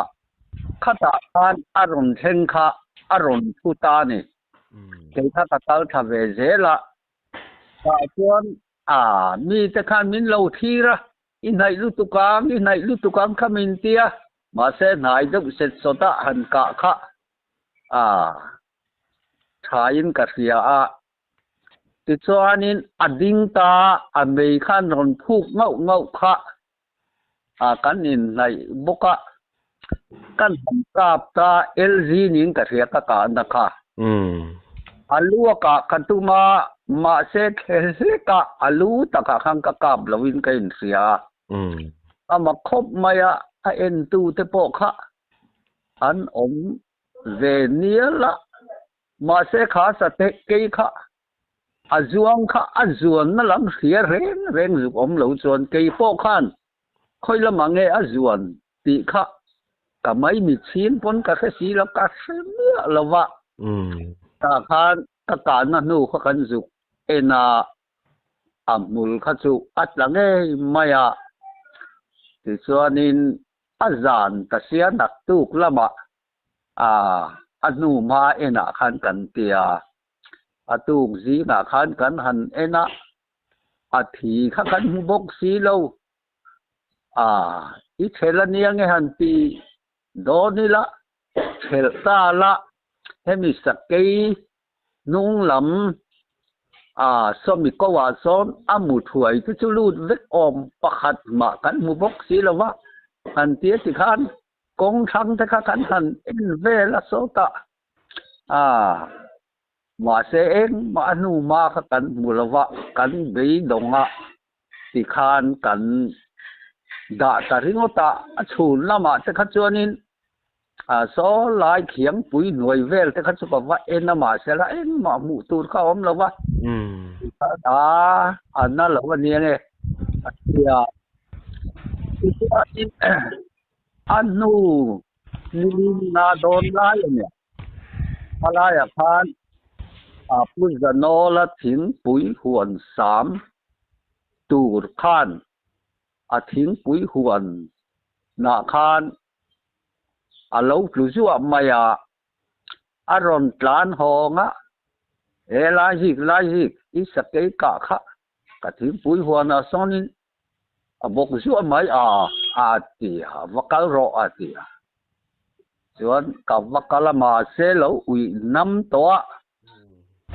khatah khan a rawn thleng kha a rawn thu ta a ni. Kei kha ka kal tha ve zel a, tah chuan mite khan min lo thlir a, I hnaih lutuk ang, i hnaih lutuk ang kha min ti a, mahse hnai deuh set sawt a han kah kha a thain ka hria a. Tichuanin a ding ta a mei khan rawn phuk ngauh ngauh kha a kan inhnaih bawk a, kan han kap ta LG niin ka hria ka kahna kha. A lu a kah ka tum a, mahse thle hlek a, a lu takah khan ka kap loin ka inhria a. A mak khawp mai a, a entu te pawh kha An awm ve nial a, mahse kha sate kei kha a zuang kha a zuanna lam hria reng reng zuk awm lo chuan kei pawh khan khawi lamah nge a zuan tih kha ka maimi chhing pawn ka hre si lo, ka hre miah lo va. Tah khan ka kahna hnu kha kan zuk en a, a hmul kha chu a tla ngei mai a, tichuanin A zan ta sia naktuk lamah a hnu hma enah khan kan ti a, a tuk zingah khan kan han en a, a thi kha kan hmu bawk si lo. A, i chhel a nia nge han ti dawn ila, chhelh ta la, hemi sakei Hnung lam a sawmi ko ah sawn a mu thuai te chu lut vek awm pakhat mah kan hmu bawk si lo va, han ti a ti khan kawng thlang te kha kan han en vel a sawtah a mahse engmah a hnu hma kha kan hmu lo va, kan beidawng a ti khan kan dah ta ringawt a, a chhun lamah te kha chuanin a saw lai khiangpui hnuai vel te kha chu ka va en a mahse la engmah hmuh tur kha a awm lo va, a a na lo a nia nge a tia tichuanin a hnu nilina dawn lai a nia a laiah khan a pu Zanawla thingpui huan sam tur khan a thingpui huan nah khan a lo tlu zuah mai a, a rawn tlan hawng a, He lai zik lai zik i sakei kah kha ka thingpui huanah sawnin a bawk zuah mai a, a ti a, va kal rawh a ti a. Chuan ka va kal a mahse lo uih nam tawh a,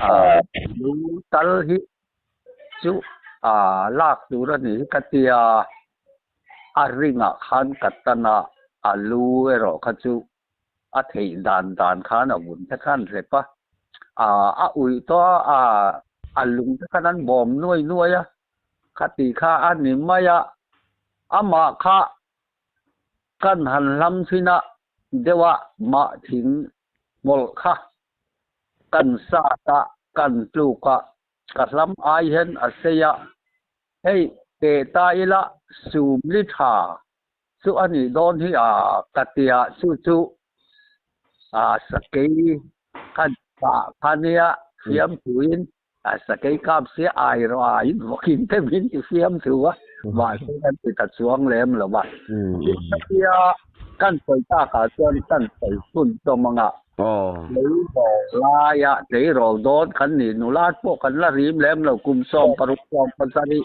a lu tal hi chu a lak tur a ni hi ka ti a, a ringah khan ka tan a, a lu erawh kha chu a theih dan dan khan a vun te khan hlep a, a uih tawh a, a lung te khan an bawm nuai nuai a, khati kha a ni mai a, amah kha kan han hlam thin a deuh a, mah thing hmawlh kha kan sat a, kan tluk a, ka hlam ai hian a sei a, hei teh ta ila sum li tha chu a nih dawn hi a ka tia chu chu a sakei khan kah kha nia fiamthuin a sakei kap sia ai rawh a in vawkin te min ti fiamthu a mahse kan ti ta chuang lem lo va tia kan sawi takah chuan kan sawi hun tawm anga tleirawl laia tleirawl dawn kan nih nula pawh kan la rim lem lo kum 16 17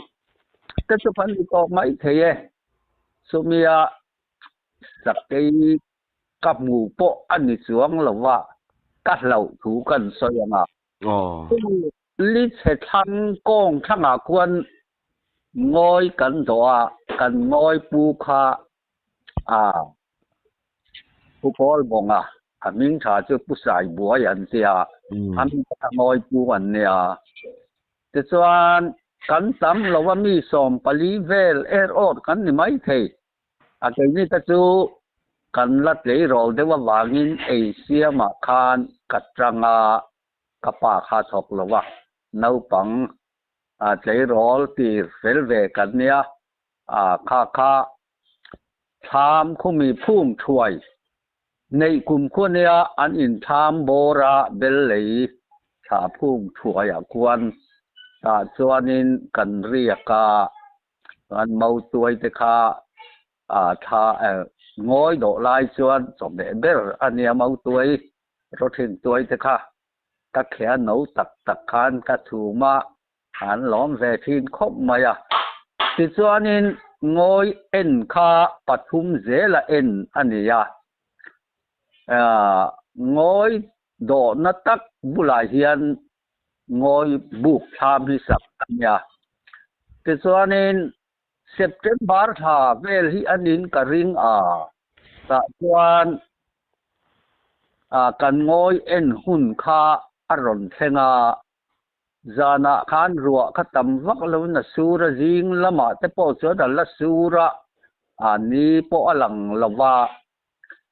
te chu kan ni tawh mai thei e. Chumia sakei ka hmu pawh a ni chuang lo va, ka hlauh thu kan sawi ang a. Li chhe thlang kawng thlangah khuan ngawi kan dawh a, kan ngawi pu kha a Pu Paul Bawnga, a hming tha chu Pu Sai Buai an tia, a hming kha ngawi pu an nia. Tichuan, kan tam lo a mi 14 vel er awt kan ni maithei. A keini te chu kan la tleirawl deuh avangin ei siamah khan ka tang a, ka pa kha thawk lo a, naupang tleirawl tir fel ve kan nia, a kha kha thlam khumi phum thuai Neih kum khua nia an inthlam bawr a bel lei thla phum thuaiah khuan tah chuanin kan riak a, chuan mautuai te kha a thla ngawi dawh lai chuan chawhmeh ber a nia mautuai rawthin tuai te kha ka kheh a no tak tak khan ka chhum a, an lawm ve thin khawp mai a. Tichuanin ngawi en kha pathum zela en a ni a, ngawi dawhna tak bulah hian ngawi buk thlam hi sak a ni a. Tichuanin September thla vel hi a nin ka ring a, tah chuan kan ngawi en hun kha a rawn thleng a. Zanah khan ruah kha tam vak loin a sur a, zing lamah te pawh chuan a la sur a, a ni pawh a lang lo va.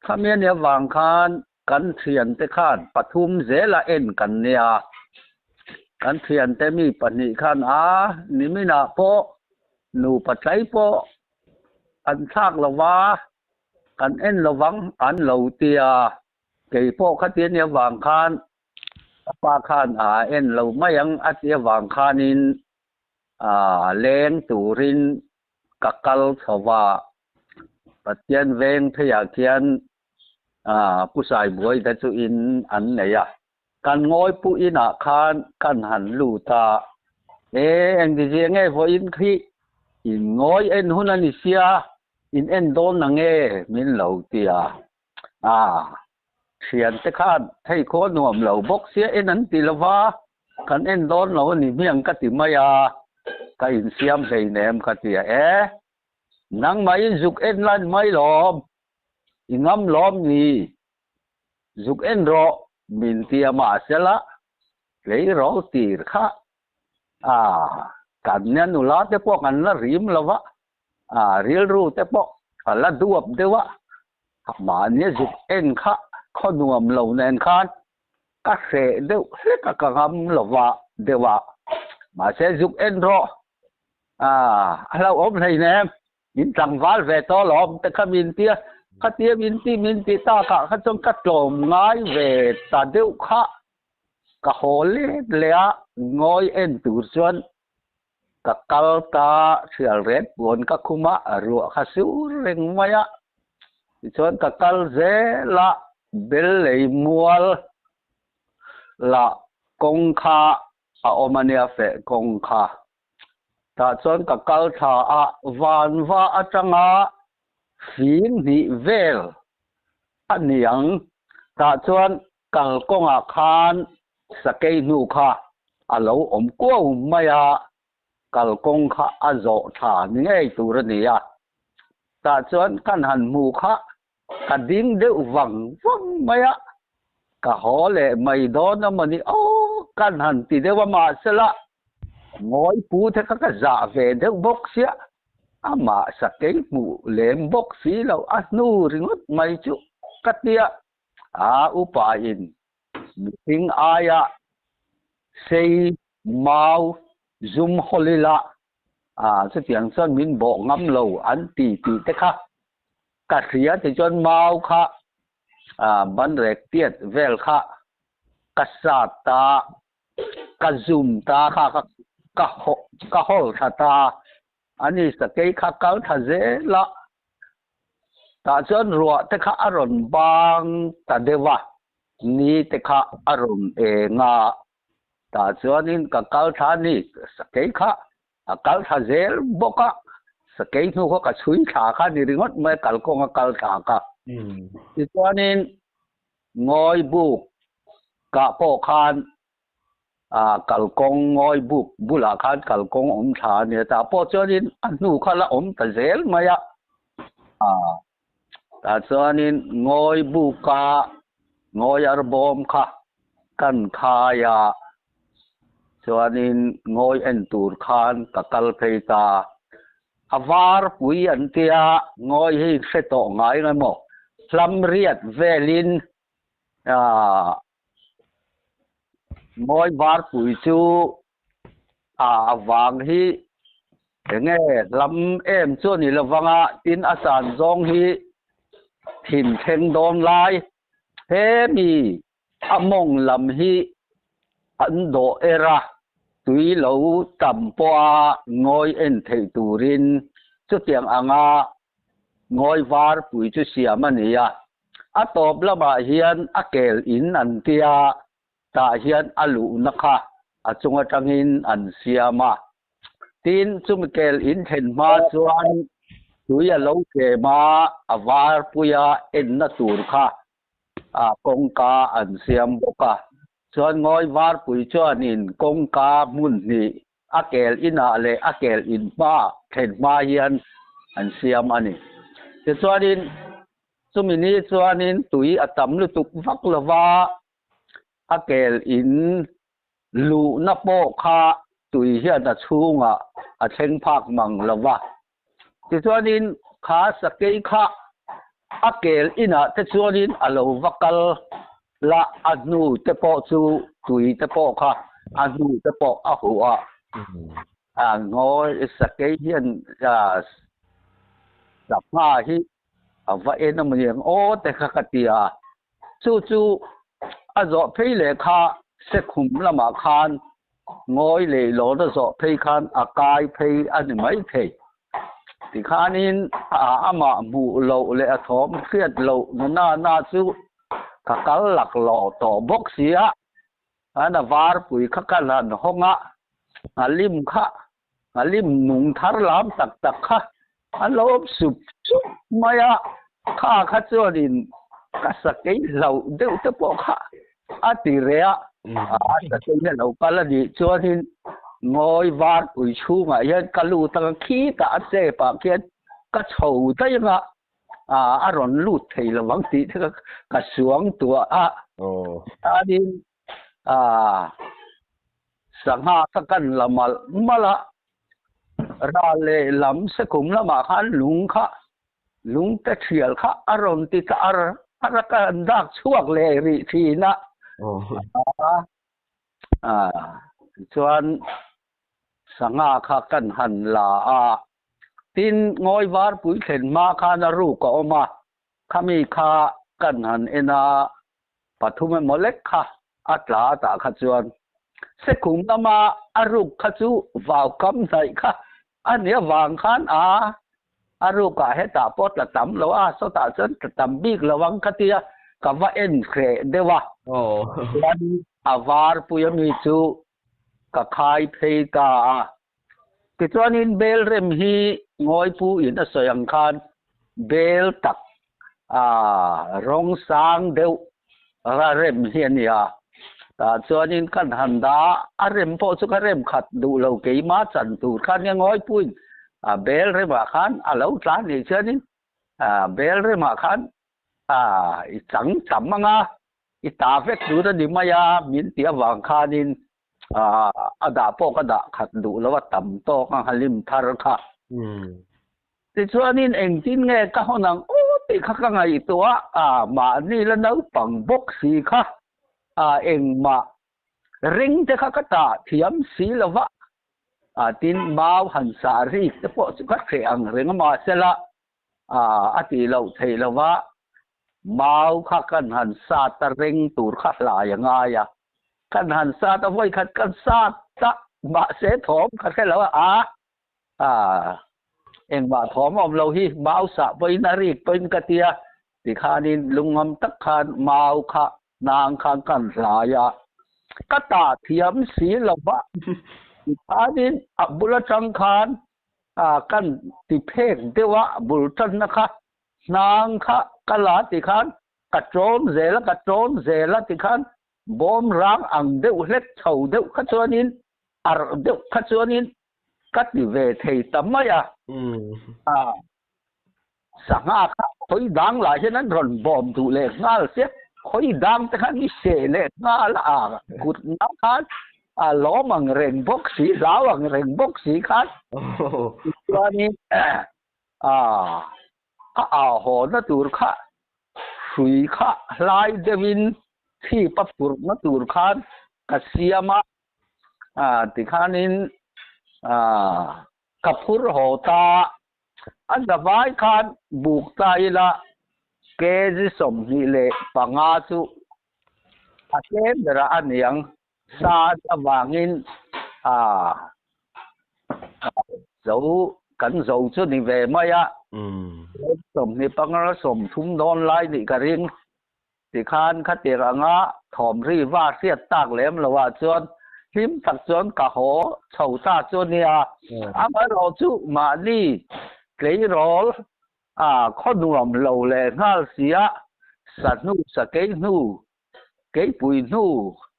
Khami a nih avang khan kan thiante khan pathum zela en kan nia. Kan thiante mi pahnih khan a niminah pawh nupa tlai pawh an thlak lo va, kan en lo vang an lo tia. Kei pawh khati a nih avang khan ka pa khan a en lo mai ang a tih avang khanin leng turin ka kal chho va. Pathian veng pheiah khian Pu Saibuai te chu in an nei a. Kan ngawi pu inah khan kan han lut a, E, engtizia nge vawiin khi in ngawi en hun a ni sia, in en dawn na nge min lo ti a. Thiante khan hei khaw nuam lo bawk sia en an ti lo va, kan en dawn lo a ni hmiang ka ti mai a, ka insiam hleinem ka ti a. E, nangmahin zuk en lan mai lawm, i ngam lawm ni? Zuk en rawh min ti a mahsela tleirawl tir kha a kan nia nula te pawh kan la rim lo va, a rilru te pawh a la duap deuh a, mahni zuk en kha khaw nuam lo nen khan ka hreh deuh hlek a ka ngam lo va deuh a, mahse zuk en rawh a hlauhawm hleinem. Min tlangval ve tawh alawm te kha min ti a, khatia min ti min ti takah kha chuan ka tlawm ngai ve ta deuh kha ka haw let leh a, ngawi en tur chuan ka kal ta hrial ret puan ka khum a, ruah kha sur reng mai a, tichuan ka kal zel a, bel lei mual lah kawng kha a awm a nia feh kawng kha. Tah chuan ka kal thla a, vanva atanga fing hnih vel a ni ang. Tah chuan kalkawngah khan sakei hnu kha a lo awm kuau mai a, kalkawng kha a zawh tha ni ngei tur a ni a. Tah chuan kan han hmu kha ka ding deuh vang vang mai a, ka haw leh mai dawn a mawni aw kan han ti deuh a mahsela ngawi pu te kha ka zah ve deuh bawk sia, amah sakei hmuh lem bawk si lo a hnu ringawt mai chu ka tia a upa in mihring aia sei mau zum hawl ila a chutiang chuan min bawh ngam lo an ti tih te kha ka hria tichuan mau kha ban rek tiat vel kha ka sat ta ka zum ta kha ka ka hawl tha ta ani sakei kha kal tha zel a tah chuan ruah te kha a rawn bang ta deuh a ni te kha a rawn eng a tah chuanin ka kal tha a ni sakei kha A kal thla zel bawk a, sakei hnu kha ka chhui thla kha ni ringawt mai a kalkawng a kal thla kha. Tichuanin ngawi buk kah pawh khan kalkawng ngawi buk bulah khan kalkawng awm thla a ni a, tah pawh chuanin a hnu kha la awm ta zel mai a. Tah chuanin ngawi buka ngawi arbawm kha kan khai a, chuanin ngawi en tur khan ka kal phei ta. A var pui an tia ngawi hi hre tawh ngai ngai maw? Hlam riat velin ngawi var pui chu A vang hi enge lam em chu a ni lovang a, tin a san zawng hi thin thleng dawn lai hemi a mawng lam hi an dawh er a, tui lo tam pawha ngawi en theih turin chutiang anga ngawi var pui chu siam a ni a. A tawp lamah hian a kel in an tia Tah hian a luhna kha a chung atangin an siam a. Tin, chumi kel in thlen hma chuan tui a lo tlem a, a varpuia enna tur kha kawngka an siam bawk a. Chuan ngawi varpui chuanin kawngka hmun hnih a kel inah leh a kel in hma thlen hma hian an siam a ni. Tichuanin chumi ni chuanin tui a tam lutuk vak lova a kel in luhna pawh kha tui hian a chhungah a thleng phak mang lova. Tichuanin kha sakei kha. A kel inah te chuanin a lo va kal la, a hnu te pawh chu tui te pawh kha a hnu te pawh a huh a. A ngawi sakei hian sangha hi a va en a maw aw te kha ka ti a. Chu chu a zawh phei leh kha sekhum lamah khan ngawi leh lawn a zawh phei khan a kai phei a ni mai thei. Tikhanin amah hmuh loh leh a thawm hriat loh na na na chu ka kal laklawh tawh bawk si a, an a varpui kha ka hlan hawng a, a lim kha a lim nung thar lam tak tak kha a lo awm sup sup mai a, kha kha chuanin ka sakei hlauh deuh te pawh kha a ti reh a, a sakei a lo kal a nih chuanin ngawi var pui chhungah hian ka lut ang a, khitah a step ah khian ka chho daih ang a, a rawn lut thei lo ang tih te ka suang tuah a, chuanin Sangha kha kan la malh malh a, ral leh lam sekum lamah khan lung kha, lung te thial kha a rawn ti ta ar ar a, ka han dak chhuak leh rih thin a. Tichuan sangha kha kan han la a, tin ngawi varpui thlen hma khan a ruk a awm a, khami kha kan han en a, pathum emaw lek kha a tla tah kha chuan sekhum lama a ruk kha chu vau kam hnaih kha a nih avang khan a a rukah hetah pawh tla tam lo a, sawtah chuan tla tam bik lo ang kha tia ka va en hreh deuh a, chuan a varpui ami chu ka khai phei ta a. Tichuanin bel rem hi Ngawipu in a sawi ang khan bel tak rawng sang deuh ra rem hi a ni a. Tah chuanin kan han dah a, a rem pawh chu ka rem khat duh lo keima chan tur khan nge Ngawipu in bel remah khan a lo tlan nih chuanin bel remah khan i chang tam ang a, i ta vek tur a ni mai a min tih avang khanin a dah pawh ka dah khat duh lo a tam tawk a halim thar kha. Tichuanin engtin nge ka hawn ang aw tih kha ka ngaihtuah a, mahni la naupang bawk si kha engmah ring te kha ka tah thiam si lo va, tin mau han sah rik te pawh chu ka hreh ang reng a mahsela a tih loh theih lo va, mau kha kan han sat a reng tur kha hlai a ngai a, kan han sat a vawi khat kan sat a, mahse thawm ka hre lo a, a engmah thawm a awm lo hi, mau sah pawhin a rik pawhin ka tia, tikhanin lungngam tak khan mau kha hnang khan kan hlai a, ka tah thiam si lo va, tikhanin a bul atang khan kan ti phek deuh a, bul tanna kha hnang kha ka la ti khan ka ṭawm zel a, ka ṭawm zel a ti khan bawm rang ang deuh hlek chho deuh kha chuanin arh deuh kha chuanin ka ti ve thei ta mai a. Sangha kha khawi dang lah hian an rawn bawm duh leh nghal sia, khawi dang te khan i seh leh nghal a, kut na khan a lawm ang reng bawk si, hlau ang reng bawk si khan tichuanin a a haw na tur kha hrui kha hlai deuhin chhip a phurhna tur khan ka siam a, tikhanin ka phur haw ta. A zavai khan buk ta ila kg 25 chu a tlem berah a ni ang. Sa avangin zo kan zo chu ni ve mai a. 25 30 dawn lai nih ka ring. Tikhan khatir anga thawm ri va hriat tak lem lo ah chuan hlim tak chuan ka haw chho ta chu a nia. Amaherawh chu mahni tleirawl a khaw nuam lo leh nghal sia sa hnu sakei hnu keipui hnu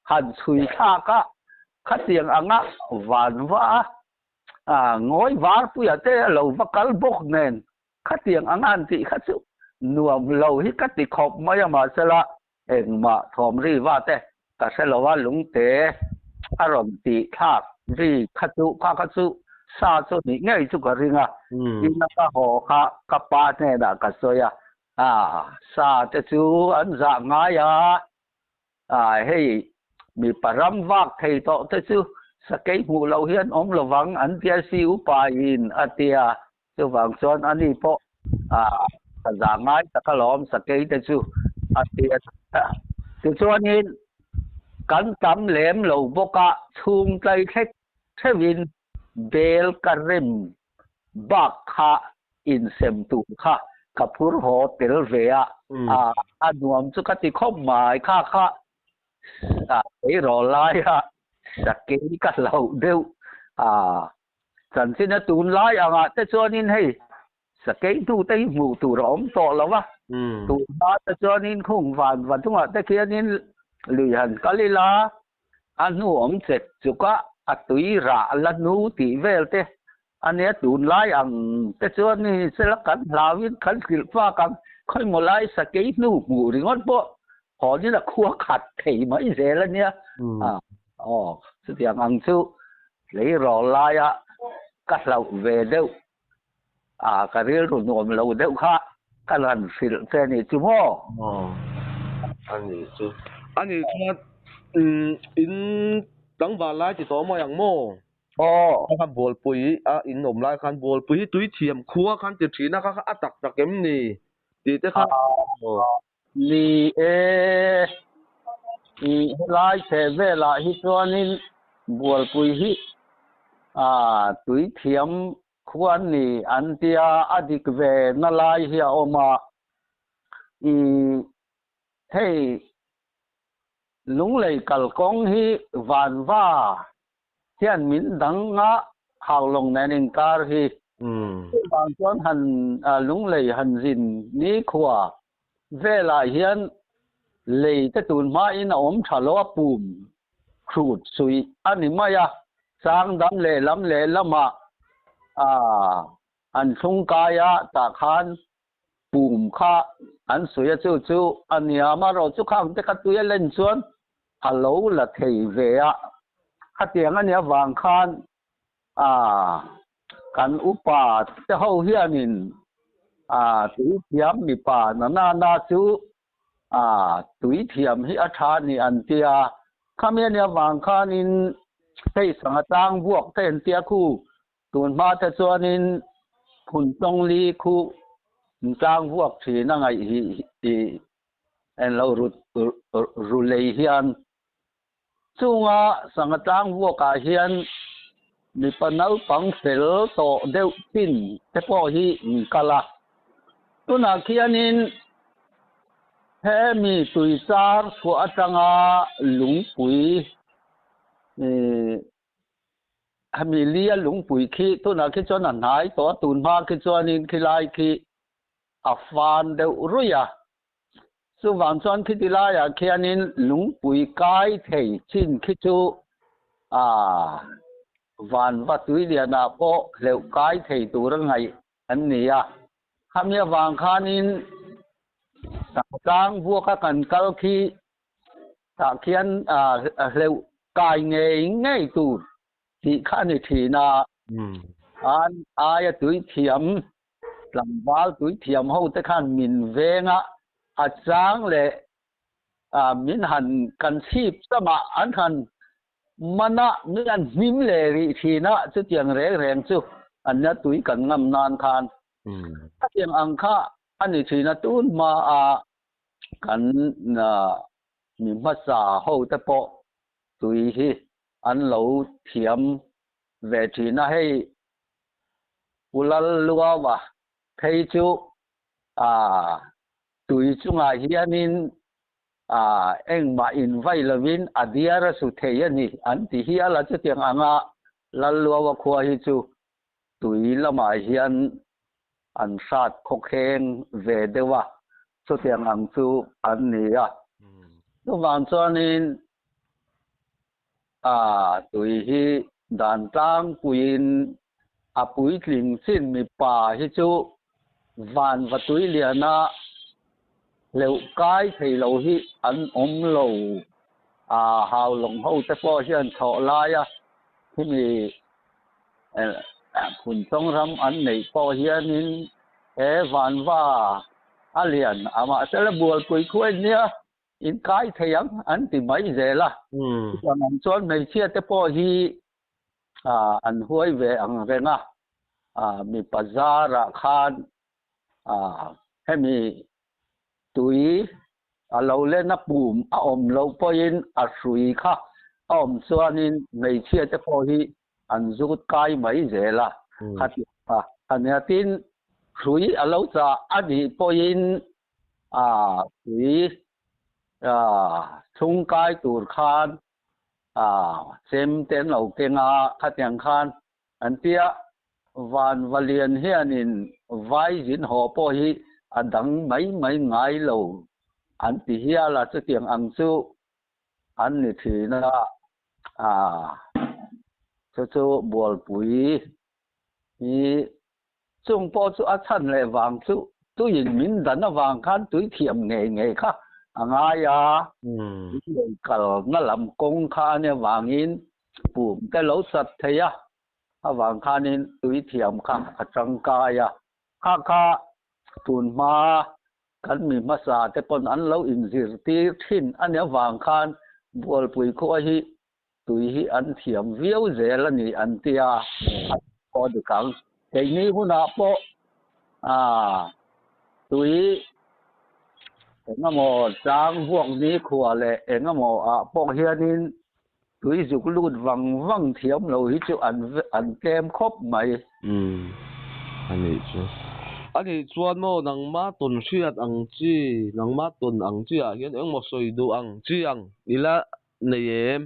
han chhui thlak a khatiang anga van va a ngawi varpuia te a lo va kal bawk nen Khatiang ang an tih kha chu nuam lo hi ka ti khawp mai a, mahsela engmah thawm ri va te ka hre lo a, lungte a rawn tih thlak ri kha chu kha kha chu sa chu nih ngei chu ka ring a, ina ka haw kha ka pa hnenah ka sawi a. A sa te chu an zah ngai a, a hei mipa ram vak thei tawh te chu sakei hmuh loh hian awm lovang an tia si upa in a tia. Chuvang chuan ani pawh a ka zah ngai tak alawm sakei te chu a ti a. Tichuanin kan tam lem lo bawk a, chhung tlai thlek theuhin bel ka rem bak kha insem tur kha ka phur haw tel ve a, a nuam chu ka ti khawp mai. Kha kha eiraw laia sakei ka hlauh deuh a. Chanchin a tun lai angah te chuanin hei sakei hnu te hi hmuh tur a awm tawh lo a, tun hma te chuanin khung van va chungah te khianin lui han kal ila a hnu awm chek chuk a, a tui rah la hnu tih vel te a nia tun lai ang te chuan ni sela kan hlauin kan hrilh fak ang khawimaw lai sakei hnu hmuh ringawt pawh hawnin a khua khat thei mai zel a nia aw chutiang ang chu Tleirawl laia ka hlauh ve deuh a, ka rilru nuam lo deuh kha ka lan hrilh che ni chu maw? Aw, a ni chu. A nih chuan in tlangval lai ti tawh mai ang maw? Aw. Kha khan Bualpui a in awm lai khan Bualpui hi tui thiam khua khan ti thin a, kha kha a tak tak em ni tih te kha. Ni e, helai chheh velah hi chuanin Bualpui hi tui thiam khua an ni an tia a dik ve na lai hi a awm a. Hei Lunglei kalkawng hi Vanva hian min dang a Haulawng nen inkar hi. Chuvang chuan han Lunglei han zin nikhua velah hian lei te tun hmain a awm tha lo a pum hrut suih a ni mai a, chang dam lehlam lehlamah an thlung kai a tah khan pum kha an sawi a chu chu a nia amaherawh chu khang te kha tui a len chuan a lo la thei ve a khatiang a nih avang khan a kan upa te ho hianin a tui thiam mipa na na na chu a tui thiam hi a tha a ni an tia khami a nih avang khanin hei sangha tlang buak te an tia khu Tun hma te chuanin phun tawng li khu tlang vuak thin a ngaih hi i en lo ru lei hian chunga sangha tlang vuakah hian mipa naupang fel tawh deuh chin te pawh hi an kal a. Tunah khianin he mi tuichar chhuah atanga lungpui Hemi lia lungpui khi tunah khi chuan a hnai tawh a, tun hma khi chuanin khilai khi a fan deuh ruih a. Chuvang chuan khiti laiah khianin lungpui kai thei chin khi chu aa van va tui lianah pawh hleuh kai thei tur a ngaih an ni a. Khami avang khanin tlang vuaka kan kal khi Tah khian hleuh kai ngei ngei tur tih kha a ni thin a. An aia tui thiam, tlangval tui thiam ho te khan min veng a, a chang leh min han kan chhip chama an han man a, min han hnim leh rih thin a, chutiang reng reng chu an nia tui kan ngam nan khan. Khatiang ang kha a ni thin a, tun hma a Kan mi hmasa ho te pawh tui hi an lo thiam ve thin a, hei Pu Lalluaua phei chu tui chungah hianin engmah invai lovin a diar a su thei a ni an ti hial a, chutiang anga Lalluaua khua hi chu tui lamah hian an hrat khawkheng ve deuh a, chutiang ang chu an ni a. Chuvang chuanin a tui hi dan tlangpuiin a puitling chin mipa hi chu van va tui liana hleuh kai thei lo hi an awm lo. A haulawng ho te pawh hian chhawh laia khimi Phunchawng ram an neih pawh hianin he vanva a lian a mahsela bualpui khuai nia in kai thei ang an ti mai zel a. Chutiang ang chuan hmeichhia te pawh hi an huai ve ang reng a, mipa zarah khan hemi tui a lo len a pum a awm loh pawhin a hrui kha a awm chuanin hmeichhia te pawh hi an zut kai mai zel a, khatiang kha a nia. Tin, hrui a lo chah a nih pawhin hrui chhung kai tur khan chem te an lo keng a, khatiang khan an ti a. Van Valian hianin vai zin haw pawh hi a dang mai mai ngai lo an ti hial a, chutiang ang chu an ni thin a, chu chu Bualpui hi chung pawh chu a chhan leh vang chu tuiin min dan avang khan tui thiam ngei ngei kha a ngai a, min lei kalna lam kawng kha a nia vangin pum te lo sat thei a, avang khanin tui thiam kha a tangkai a, kha kha tun hma kan mi hmasa te pawn an lo inzirtir thin a nia vang khan Bualpui khua hi tui hi an thiam viau zel a ni an ti a, a pawh dik ang. Keini hunah pawh tui engemaw chang vuak ni khua leh engemaw ah pawh hianin Tui zuk lut vang vang thiam lo hi chu an an tlem khawp mai. Umm a nih chu. A nih chuan maw nangma tawn hriat ang chi, nangma tawn ang chi ah hian engmaw sawi duh ang chi ang ila nei em?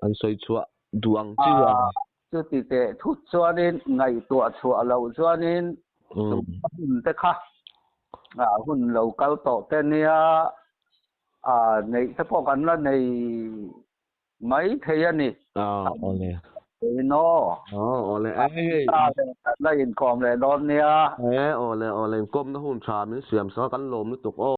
An sawi chhuah duh ang chi ang. Chuti teh thut chuanin ngaihtuah chhuah loh chuanin chu hun te kha hun lo kal tawh te nia A neih te pawh kan la nei mai thei a ni. A awle. Ino. Aw awle e hei. Kan la inkawm leh dawn nia. E awle awle inkawmna hun tha min siam sak a kan lawm lutuk aw.